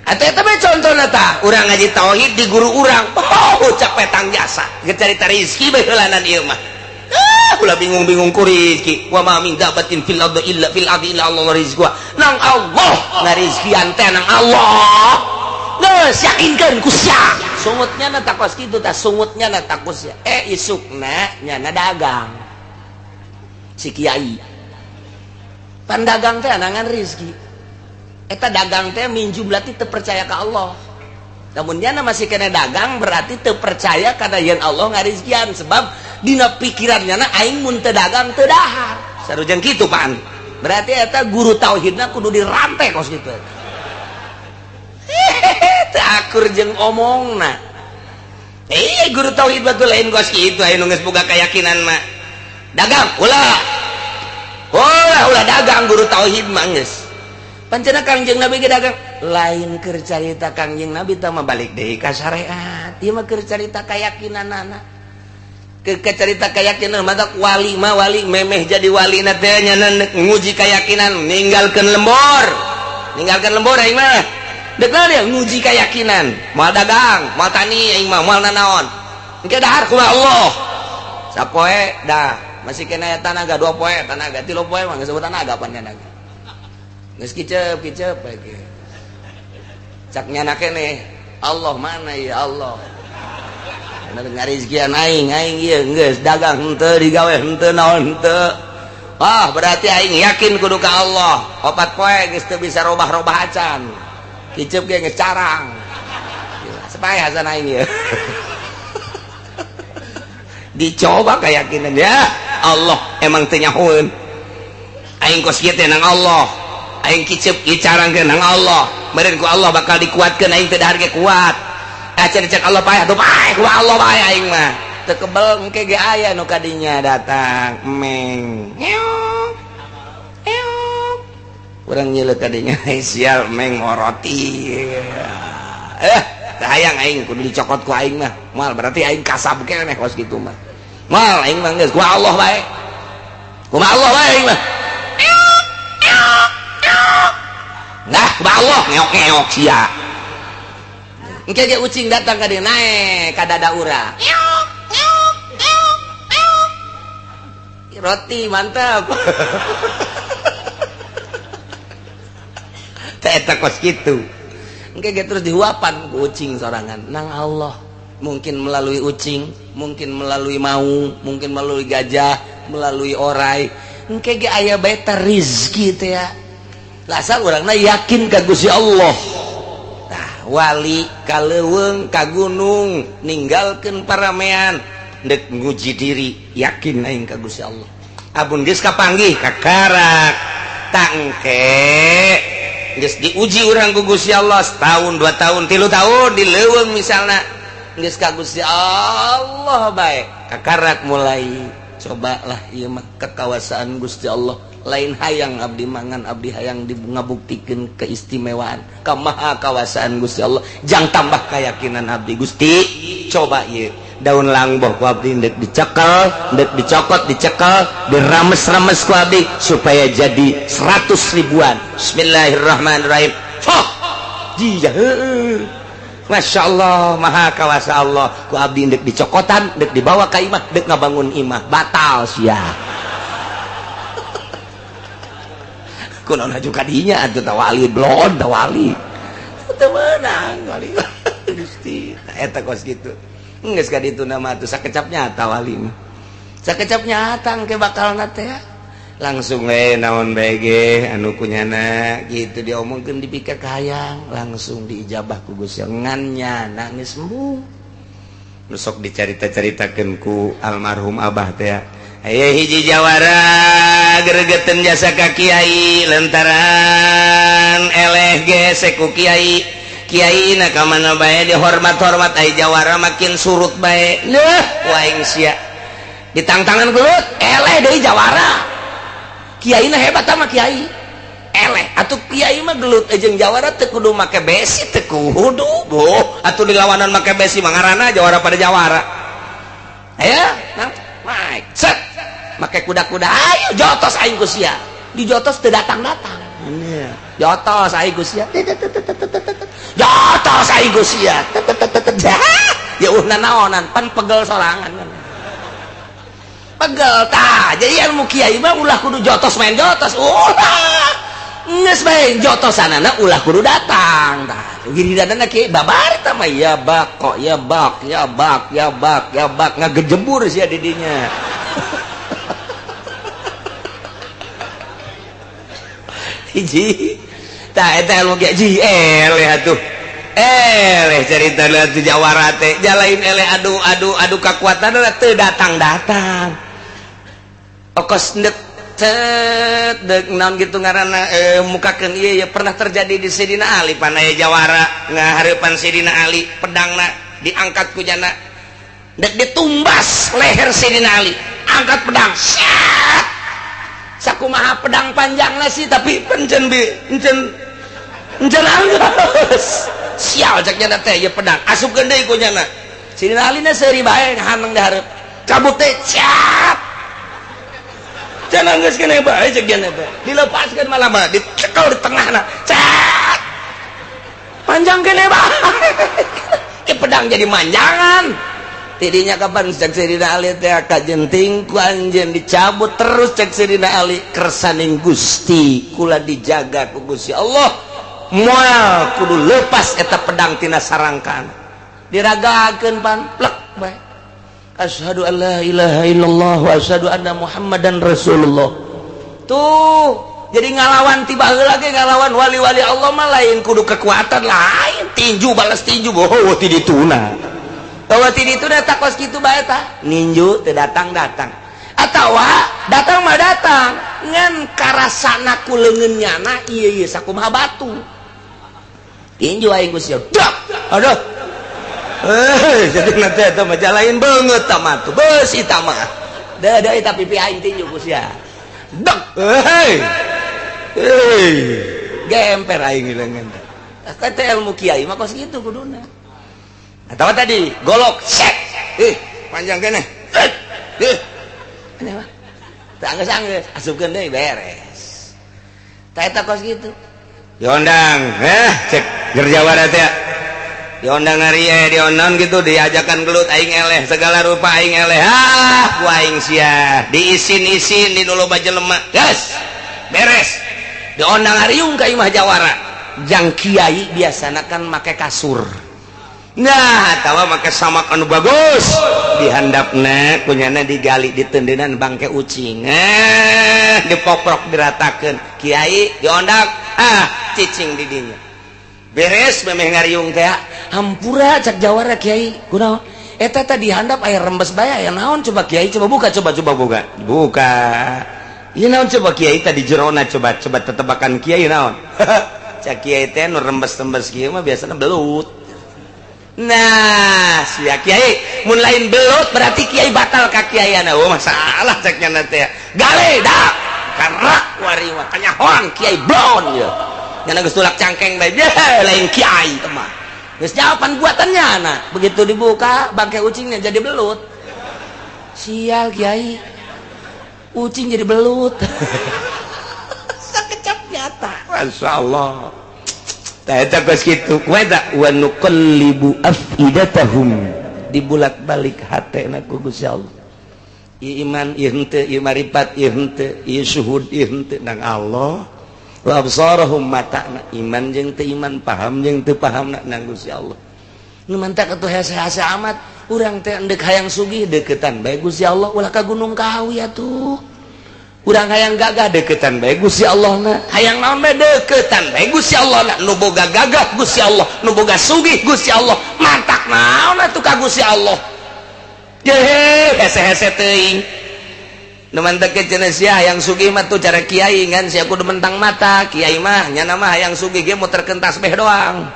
Atau eta bae contohna tah, urang ngaji tauhid di guru urang, oh, capek tang jasa geus carita rezeki bae heulanan ieu mah. Ah, ulah bingung-bingung ku rezeki. Wa ma min dabatin fil ardi illa fil ardi illa Allah rizquha. Nang Allah ngarizkian teh nang Allah. Geus yakinkeun ku sia. Sungutnya na takos kitu tah, sungutnya na takos sia. Isukna nyana dagang. Si kiai. Pan dagang teh anangan rezeki. Eta dagang teh min jumlah teu percaya ka Allah. Namun nyana masih kena dagang berarti teu percaya kana yen Allah ngarizkian, sebab dina pikiran nyana aing mun teu dagang teu dahar. Sarujeng kitu pan. Berarti eta guru tauhidna kudu dirantai kos kitu. Hehehe, teu akur jeung omongna. Guru tauhid batur lain kos kitu. Aya nu geus boga keyakinan mah. Dagang ulah. Ulah, ulah dagang guru tauhid mah geus. Pancena Kangjeng Nabi ge dagang lain keur carita Kangjeng Nabi tah mah balik deui ka syariat. Ieu mah keur carita kayakinanana. Ke carita keyakinan mata wali mah wali memeh jadi wali na teh nya nguji keyakinan ninggalkeun lembor. Ninggalkeun lembor aing mah. Deuk dia nguji keyakinan. Moal dagang, moal tani aing mah moal nanaon. Engke dahar kumaha Allah. Sapoe dah masih kena tanaga 2 poe tanaga 3 poe mah geus tanaga pan nyanaga. Geus kicep-kicep bae ge. Cak nyana keneh, Allah mana ya Allah. Bener ngarizkian aing, aing ieu geus dagang henteu digawe henteu naon henteu. Ah, berarti aing yakin kudu ka Allah. 4 poe geus teu bisa robah-robah acan. Kicep ge geus carang. Supaya hasan aing ieu. Dicoba keyakinan ya Allah emang teu nyahoeun. Aing kos kieu teh nang Allah. Aing kicep kicarangkeun nang Allah. Meureun ku Allah bakal dikuatkeun aing teu dahar ge kuat. Acan cek Allah paeh atuh paeh ku Allah bae aing mah. Teu kebel engke ge aya nu kadinya datang meng. Ngeok. Ngeok. Urang nyeuleuh kadinya sial meng moroti. Teu hayang aing kudu dicokot ku aing mah. Moal berarti aing kasab keneh kos kitu mah. Moal aing mah geus ku Allah bae. Kumaha Allah bae aing mah. Nah, kumaha Allah ngeok-ngeok sia. Engke ge ucing datang ka dieu naek ka dada urang. Ngeok ngeok ngeok ngeok. Roti mantap. Teh eta kos kitu. Engke ge terus dihuapan ku ucing sorangan nang Allah. Mungkin melalui ucing, mungkin melalui maung, mungkin melalui gajah, melalui orai. Engke ge aya bae teh rizki teh ya. Lasal urangna yakin ka Gusti Allah. Tah wali ka leuweung ka gunung ninggalkeun paramean deuk nguji diri yakin aing ka Gusti Allah. Abun geus kapanggih kakarak tangke geus diuji urang ku Gusti Allah setahun 2 tahun 3 tahun di leuweung misalna geus ka Gusti Allah bae kakarak mulai cobalah ieu mah kekawasaan Gusti Allah. Lain hayang abdi mangan abdi hayang ngabuktikeun keistimewaan kamaha kawasaan Gusti Allah jang tambah keyakinan abdi Gusti coba ieu daun langboh ku abdi ndek dicekel ndek dicokot dicekel dirames-rames ku abdi supaya jadi 100 ribuan. Bismillahirrahmanirrahim. Foh jia heueuh Masya Allah maha kawasa Allah ku abdi ndek dicokotan ndek dibawa ka imah ndek ngabangun imah batal sia. Kunaon haju kadinya atuh tawali blon tawali teu meunang wali Gusti eta kos kitu geus ka ditu nama atuh sakecap nyata wali mah sakecap nyata engke bakalna teh langsung we naon bae ge anu kunyana kitu diomongkeun dipikir kahayang langsung diijabah ku Gusti ngan nyana geus embung nu sok dicarita-caritakeun ku almarhum abah teh. Aya hiji jawara gregeteun jasa ka kiai lantaran eleh gesek ku kiai. Kiai na ka mana bae dihormat-hormat ai jawara makin surut bae. Leuh waing sia. Ditangtangan gelut eleh deui jawara. Kiai na hebat sama kiai. Eleh atuh kiai mah gelut jeung jawara teu kudu make besi teu kudu. Boh atuh dilawanan make besi mah ngaranna jawara pada jawara. Aya nang naik set make kuda-kuda ayo jotos aing ku sia dijotos teu datang-datang jotos aing ku sia jotos aing ku sia ya uh nanaonan pan pegel sorangan kan pegel tah jadi ilmu kiai mah ulah kudu jotos main jotos ulah geus bae jotosanana ulah kudu datang tah giliranna kiai babar tah mah ya bak kok ya bak ya bak ya bak ya bak ngagejebur sia di dinya. Hiji tah eta ilmu kiai ji eleh atuh eleh carita atuh jawara teh jalain eleh adu adu adu kakuatan teu datang-datang okos ndek cet dek naon gitu ngaranna mukakeun ieu ya pernah terjadi di Sidina Ali panaya jawara ngahareupan Sidina Ali pedangna diangkat ku jana dek ditumbas leher Sidina Ali angkat pedang set Sakumaha pedang panjang sih, tapi pencen bi encen encen anggeus. Sial, cek nyana teh, ieu pedang asupkeun deui ku nyana. Sidina Ali na seuri bae haneng di hareup. Cabut teh cap. Can anggeus keneh bae, cek nyana teh. Dilepaskeun malah mah dicekel di tengahna. Cat. Panjang keneh bae. Ieu pedang jadi manjangan. Tidinya kapan cek Sidina Ali teh kajenting ku anjeun dicabut terus. Cek Sidina Ali, kersaning Gusti kula dijaga ku Gusti Allah, moal kudu lepas eta pedang tina sarangkan. Diragakeun pan plek bae, asyhadu an la ilaha illallah wa asyhadu anna muhammadan rasulullah. Tuh, jadi ngalawan tiba lagi, ngalawan wali-wali Allah mah lain kudu kekuatan, lain tinju balas tinju. Oh, ti dituna. Bahwa ti dituna tak kos kitu bae tah. Ninju teu datang-datang. Atawa datang mah datang, ngan karasana ku leungeun nyana ieu ieu sakumaha batu. Tinju aing geus siap. Dak. Aduh. Eh, jadi nanti eta mah lain beungeut tah mah tuh. Beusi tah mah. Da da eta pipi aing tinju ku sia. Dak. Hei. Hei. Gemper aing leungeun teh. Kata ilmu kiai mah kos kitu kuduna. Atau tadi golok set, eh panjang keneh, eh eh ini mah teu anggeus, asupkeun deui, beres. Tah, eta kos kitu. Diondang, eh cek gerjawara teh diondang hari eh diondang gitu, diajakan gelut aing eleh, segala rupa aing eleh. Ah, ku aing sia diisin-isin di dulu jelema geus beres. Diondang hariung ka imah jawara jang kiai, biasana kan make kasur. Nah, atawa make samak anu bagus dihandapna, kunyana digali ditendenan bangke ucing, eh dipoprok, diratakeun. Kiai diondang, ah cicing di dinya. Beres memeh ngariung teh, hampura, cak jawara, kiai kunaon eta tadi handap aya rembes bae, aya naon coba kiai, coba buka, coba coba buka, buka. Ieu naon coba kiai tadi jerona? Coba coba tetebakan kiai naon? Cak kiai teh nu rembes-rembes kieu mah biasanya belut. Nah, sia kiai, mun lain belut berarti kiai batal ka kiaiana. Oh, masalah cek nya teh. Gale dak karak wari mah kanyahoan kiai blon ya. Nyana geus tulak cangkeng bae, lain kiai teh mah. Geus jawaban buatannya. Nah, begitu dibuka bangke ucingnya jadi belut. Sial kiai. Ucing jadi belut. Sakecap nyata. Masya Allah. Eta kos kitu. Wa nuqallibu afidatahum, Dibulak-balik hatena ku Gusti Allah. Ieu iman, ieu henteu, ieu maripat, ieu henteu, ieu syuhud, ieu henteu nang Allah. Wa absarahum, matana, iman jeung teu iman, paham jeung teu paham nang Gusti Allah. Nu mantak atuh hese-hese amat urang teh, endek hayang sugih deketan bae Gusti Allah, ulah ka Gunung Kawi atuh. Urang hayang gagah deketan bae Gusti Allah na, hayang naon bae deketan bae Gusti Allah na. Nu boga gagah Gusti Allah, nu boga sugih Gusti Allah, mantak naon atuh ka Gusti Allah? Jehe, hese-hese teuing. Nu mantak cenah sia hayang sugih mah tuh cara kiai, ngan sia kudu mentang mata. Kiai mah nyana mah hayang sugih ge muterkeun tasbih doang.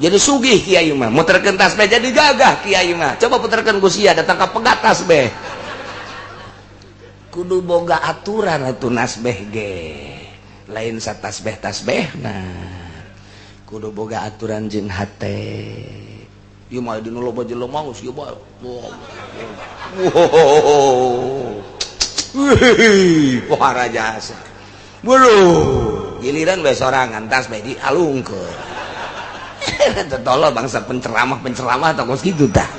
Jadi sugih kiai mah muterkeun tasbih, jadi gagah kiai mah. Coba puterkeun ku sia, datang ka pegat tasbih. Kudu boga aturan atuh nasbeh ge, lain satasbeh tasbeh. Nah, kudu boga aturan jeung hate. Ieu mah dina loba jelema geus ieu bae. Wow. Wih, pohara jasa. Bulu, giliran bae sorangan tasbeh dialungkeun. Tolol bangsa penceramah-penceramah tah kos kitu tah.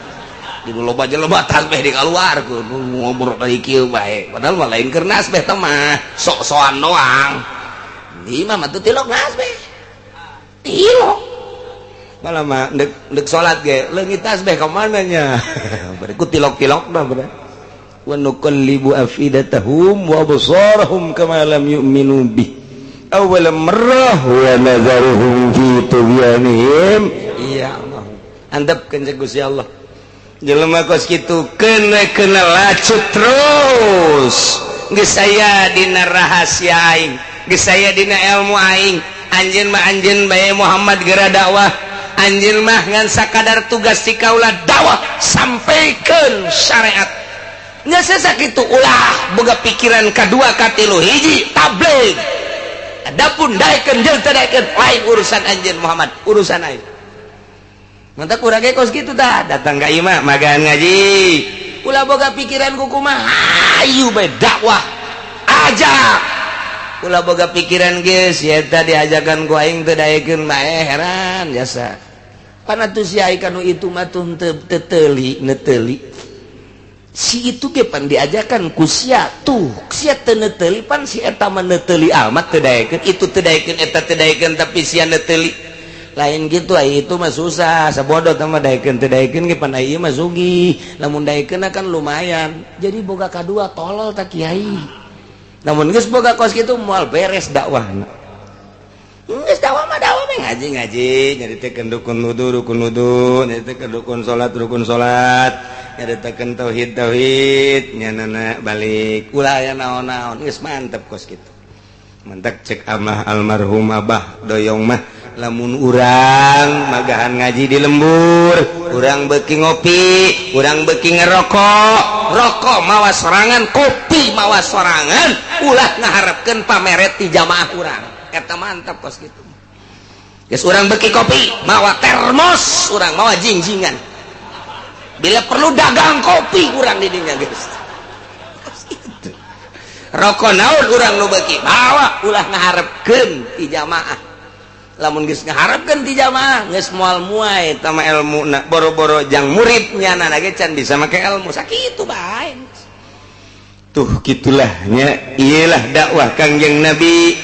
Di loba jelema tasbeh dikaluarkeun, ngobrol dari kieu bae. Padahal mah lain keur nasbeh teh mah, sok-sokan doang. Di imah mah tuh tilok nasbeh. Tilok. Malah mah ndek ndek salat ge leungit tasbeh ka mana nya? Berikut tilok-tilok dah ber. Wa nuqallibu afidatahum wa absarahum kama lam yu'minu bih awwal marrah wa nadharuhum fi tughyanihim. Iya Allah. Antepkeun cek Gusti Allah. Jelema kos kitu kena kena lacut terus. Geus aya dina rahasia aing, geus aya dina ilmu aing. Anjeun mah anjeun bae Muhammad, geura dakwah. Anjeun mah ngan sakadar tugas si kaula dakwah, sampaikan syariat. Nggak sesak itu, ulah boga pikiran kedua katilu. Hiji, tabligh. Adapun daekeun jeung teu daekeun lain urusan anjeun Muhammad, urusan aing. Mantap, kurang kos gitu dah. Datang ka imah magan ngaji, ulah boga pikiran ku kumaha, hayu bae dakwah aja. Ulah boga pikiran, geus ya tadi diajakan ku aing teu daekeun bae, heran jasa. Pan atuh si ai kanu itu mah tuh teu teuli neteuli si itu ge, pan diajakan ku sia tuh sia teu neteuli, pan si eta mah neteuli amat teu daekeun, itu teu daekeun, eta teu daekeun, tapi sia neteuli. Lain gitu, ai itu mah susah sabodo mah. Daekeun teu daekeun ge pan ai mah sugih, lamun daekeun kan lumayan. Jadi boga kadua tolol tak kiai. Namun geus boga kos kitu moal beres dakwahna. Geus dakwah mah dakwah mah, ngaji ngaji, nyaritakeun rukun wudu rukun wudu, nyaritakeun rukun salat rukun salat, nyaritakeun tauhid tauhid, nyanana balik, ulah aya naon-naon, geus mantep kos kitu. Mantap cek amah almarhum Abah Doyong mah, lamun urang magahan ngaji di lembur, urang beki ngopi, urang beki ngerokok, rokok mawa sorangan, kopi mawa sorangan, ulah ngaharapkeun pameret ti jamaah urang. Eta mantap kos gitu. Geus urang beki kopi mawa termos, urang mawa jingjingan, bila perlu dagang kopi urang di dinya geus. Rokok naon urang nu beki bawa, ulah ngaharepkeun ti jamaah. Lamun geus ngaharepkeun ti jamaah, geus moal muai eta mah ilmuna. Boro-boro jang muridnya, nana ge can bisa make ilmu sakitu bae. Tuh, gitulah nya. Iyalah dakwah Kangjeng Nabi,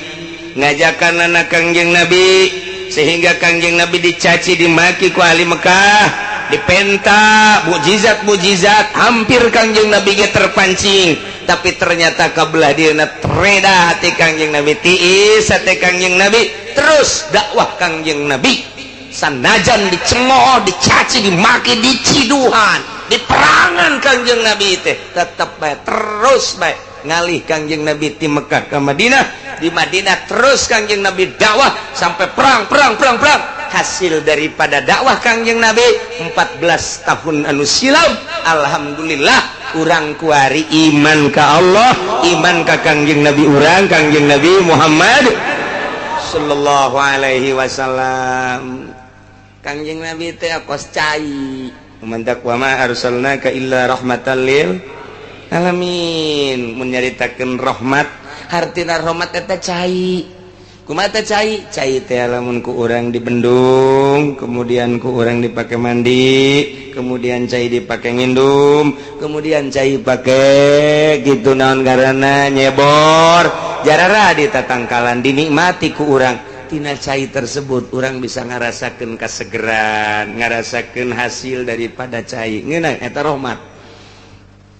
ngajakan anak Kangjeng Nabi, sehingga Kangjeng Nabi dicaci dimaki ku ahli Mekah, dipenta mukjizat mukjizat, hampir Kangjeng Nabi ge terpancing, tapi ternyata kabelah dieuna tereda hati Kangjeng Nabi, tiis hati Kangjeng Nabi. Terus dakwah Kangjeng Nabi sanajan dicemooh, dicaci, dimaki, diciduhan, diperangan, Kangjeng Nabi teh tetep bae, terus bae ngalih Kangjeng Nabi di Mekah ke Madinah. Di Madinah terus Kangjeng Nabi dakwah sampai perang perang perang perang. Hasil daripada dakwah Kangjeng Nabi 14 tahun anu silam, alhamdulillah urang kuari iman ka Allah, iman ka Kangjeng Nabi urang, Kangjeng Nabi Muhammad sallallahu alaihi wasallam. Kangjeng Nabi teh kos cai. Mantak wa ma arsalnaka illa rahmatan lil alamin. Mun nyaritakeun rahmat, hartina rahmat eta cai. Kumaha teh cai? Cai teh lamun ku urang dibendung, kemudian ku urang dipake mandi, kemudian cai dipake ngindum, kemudian cai pake gitu naon karena nyebor jarara di tatangkalan, dinikmati ku urang. Tina cai tersebut urang bisa ngarasakeun kasegeran, ngarasakeun hasil daripada cai ngeunah. Eta rahmat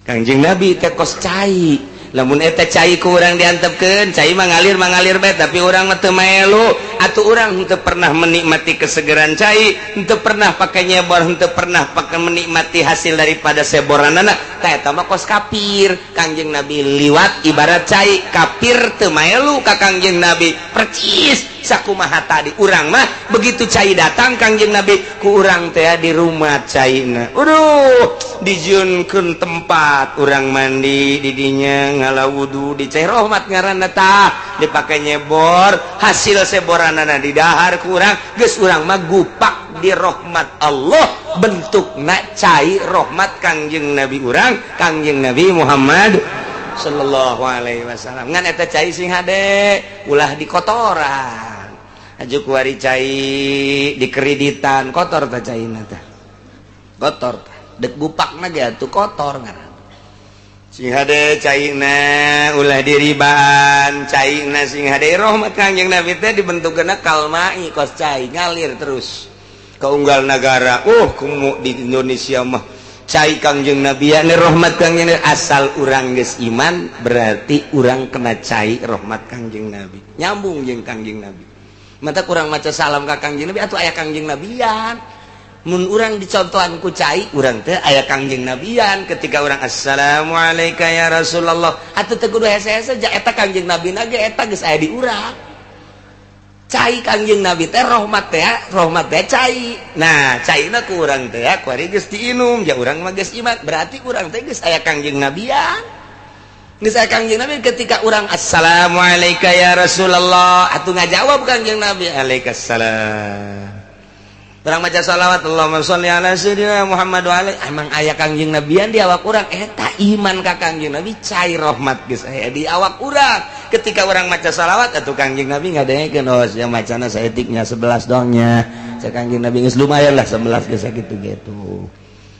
Kangjeng Nabi teh kos cai. Lamun eta cai ku urang diantepkeun, cai mah ngalir mangalir bae, tapi urang mah teu maelu atuh. Urang henteu pernah menikmati kesegeran cai, henteu pernah pake nyebor, henteu pernah pake menikmati hasil daripada seboranana. Tah, eta mah kos kafir. Kangjeng Nabi liwat ibarat cai, kafir teu maelu ka Kangjeng Nabi. Percis sakumaha tadi, urang mah begitu cai datang Kangjeng Nabi, ku urang teh di rumah caina. Aduh, dijieunkeun tempat urang mandi didinya, ngala wudu di cai rahmat ngaranna. Tah, dipake nyebor, hasil seboranana didahar ku urang. Geus, urang mah gupak di rahmat Allah, bentukna cai rahmat Kangjeng Nabi urang, Kangjeng Nabi Muhammad sallallahu alaihi wasallam. Ngan eta cai sing hade, ulah dikotoran. Aju kuari cai dikreditan, kotor tah caina tah, kotor tah. Dek gupakna ge atuh kotor ngaran. Sing hade caina, ulah diribaan caina, sing hade. Rahmat Kangjeng Nabi teh dibentukna kalmai, kos cai ngalir terus ke unggal negara. Oh, kumu di Indonesia mah cai Kangjeng Nabi ya, rahmat Kangjeng Nabi. Asal urang geus iman, berarti urang kena cai rahmat Kangjeng Nabi, nyambung jeung Kangjeng Nabi. Mata kurang maca salam ka Kangjeng Nabi atuh aya Kangjeng Nabian. Mun urang dicontohan ku cai, urang teh aya Kangjeng Nabian. Ketika urang assalamualaikum ya Rasulullah, atuh teu kudu hese-hese ja eta Kangjeng Nabi na ge eta geus aya di urang. Cai Kangjeng Nabi teh rahmat teh, rahmat teh cai. Nah, caina ku urang teh kuari geus diinum ja, urang mah geus iman, berarti urang teh geus aya Kangjeng Nabian, geus aya Kangjeng Nabi. Ketika urang "Assalamualaikum ya Rasulullah," atuh ngajawab Kangjeng Nabi, "Alaikassalam." Urang maca salawat, "Allahumma sholli ala sayyidina Muhammad wa ala," emang aya Kangjeng Nabian di awak urang. Eta iman ka Kangjeng Nabi, cai rahmat geus aya di awak urang. Ketika urang maca salawat, atuh Kangjeng Nabi ngadengekeun, "Oh, sia macana saeutiknya 11 dongnya." Cek Kangjeng Nabi, "Geus lumayan lah 11 geus," sakitu gitu.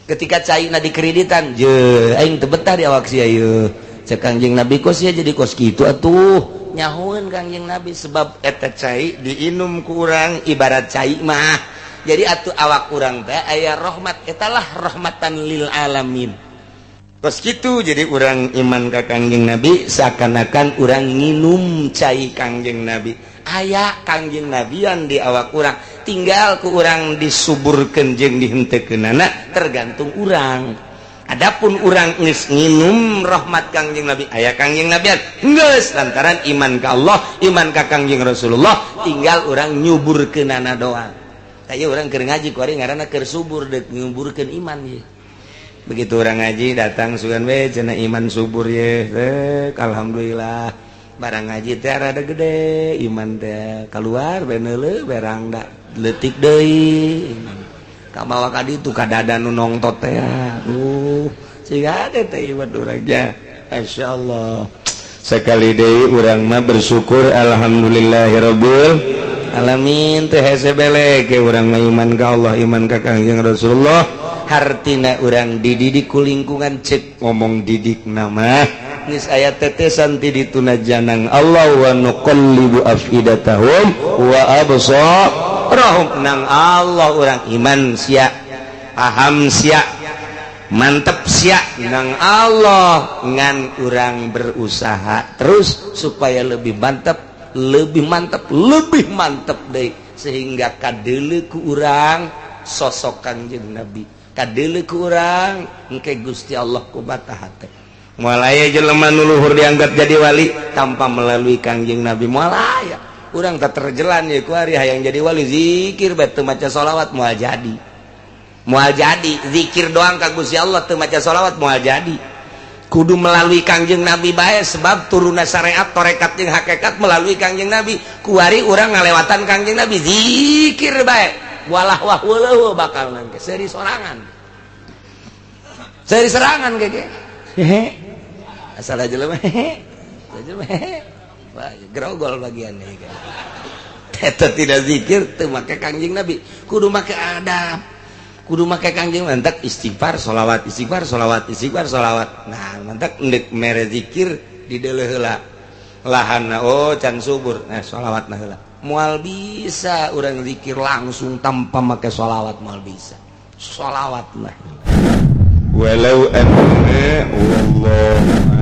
Ketika caina dikreditan je, "Aing teu betah di awak sia ieu," cek Kangjeng Nabi, "kos sia jadi kos kitu?" Atuh nyahoeun Kangjeng Nabi, sebab eta cai diinum ku urang, ibarat cai mah. Jadi atuh awak urang teh aya rahmat, etalah rahmatan lil alamin. Kos gitu. Jadi urang iman ka Kangjeng Nabi seakan-akan urang nginum cai Kangjeng Nabi, aya Kangjeng Nabian di awak urang, tinggal ku urang disuburkeun jeung dihenteukeunana, tergantung urang. Adapun urang geus nginum rahmat Kangjeng Nabi, aya Kangjeng Nabian geus, lantaran iman ka Allah, iman ka Kangjeng Rasulullah, tinggal urang nyuburkeunana doang. Kayak urang keur ngaji kuari ngaranna keur subur, dek nyuburkeun iman ye. Begitu urang ngaji datang, sugan we cenah iman subur ye. Rek, alhamdulillah barang ngaji teh rada gede iman teh, keluar beneule berang da leutik deui iman. Kabawa ka ditu ka dada nu nongtot teh, siga ada teh iman urangnya. Masyaallah, sekali deui urang mah bersyukur, alhamdulillahirabbil alamin. Teh hese belek ke urang mah iman ka Allah, iman ka Kangjeng Rasulullah. Hartina urang dididik ku lingkungan, cek ngomong didik nama geus aya tetesan ti dituna janang Allah, wa nuqallibu afidatahum wa absarahum. Nang Allah urang iman sia, paham sia, mantep sia nang Allah, ngan urang berusaha terus supaya lebih mantap, lebih mantap, lebih mantap deh, sehingga kadele ku urang sosok Kangjeng Nabi, kadele ku urang engke Gusti Allah ku mata hate. Moal aya jelema nu luhur dianggap jadi wali tanpa melalui Kangjeng Nabi, moal aya. Urang tak terjelan ya ku ari hayang jadi wali, zikir bae teu maca sholawat moal jadi, moal jadi. Zikir doang ka Gusti Allah teu maca sholawat moal jadi, kudu melalui Kangjeng Nabi bae, sebab turunna syariat, torekat jeung hakikat melalui Kangjeng Nabi. Kuari urang ngalewatan Kangjeng Nabi, zikir bae, walah wah weuh, bakal nangke seri sorangan, seri serangan keke hehe, asal aja mah hehe aja mah hehe. Wah, grogol bagiannya eta. Tidak zikir teu make Kangjeng Nabi, kudu make adab, kudu make Kangjeng. Mantak istighfar, sholawat, istighfar, sholawat, istighfar, sholawat. Nah, mantak ndek mere zikir di deuleu heula lahan, oh, can subur, nah sholawat nah heula. Moal bisa urang zikir langsung tanpa make sholawat, moal bisa. Sholawat lah. Walau anna, wallahu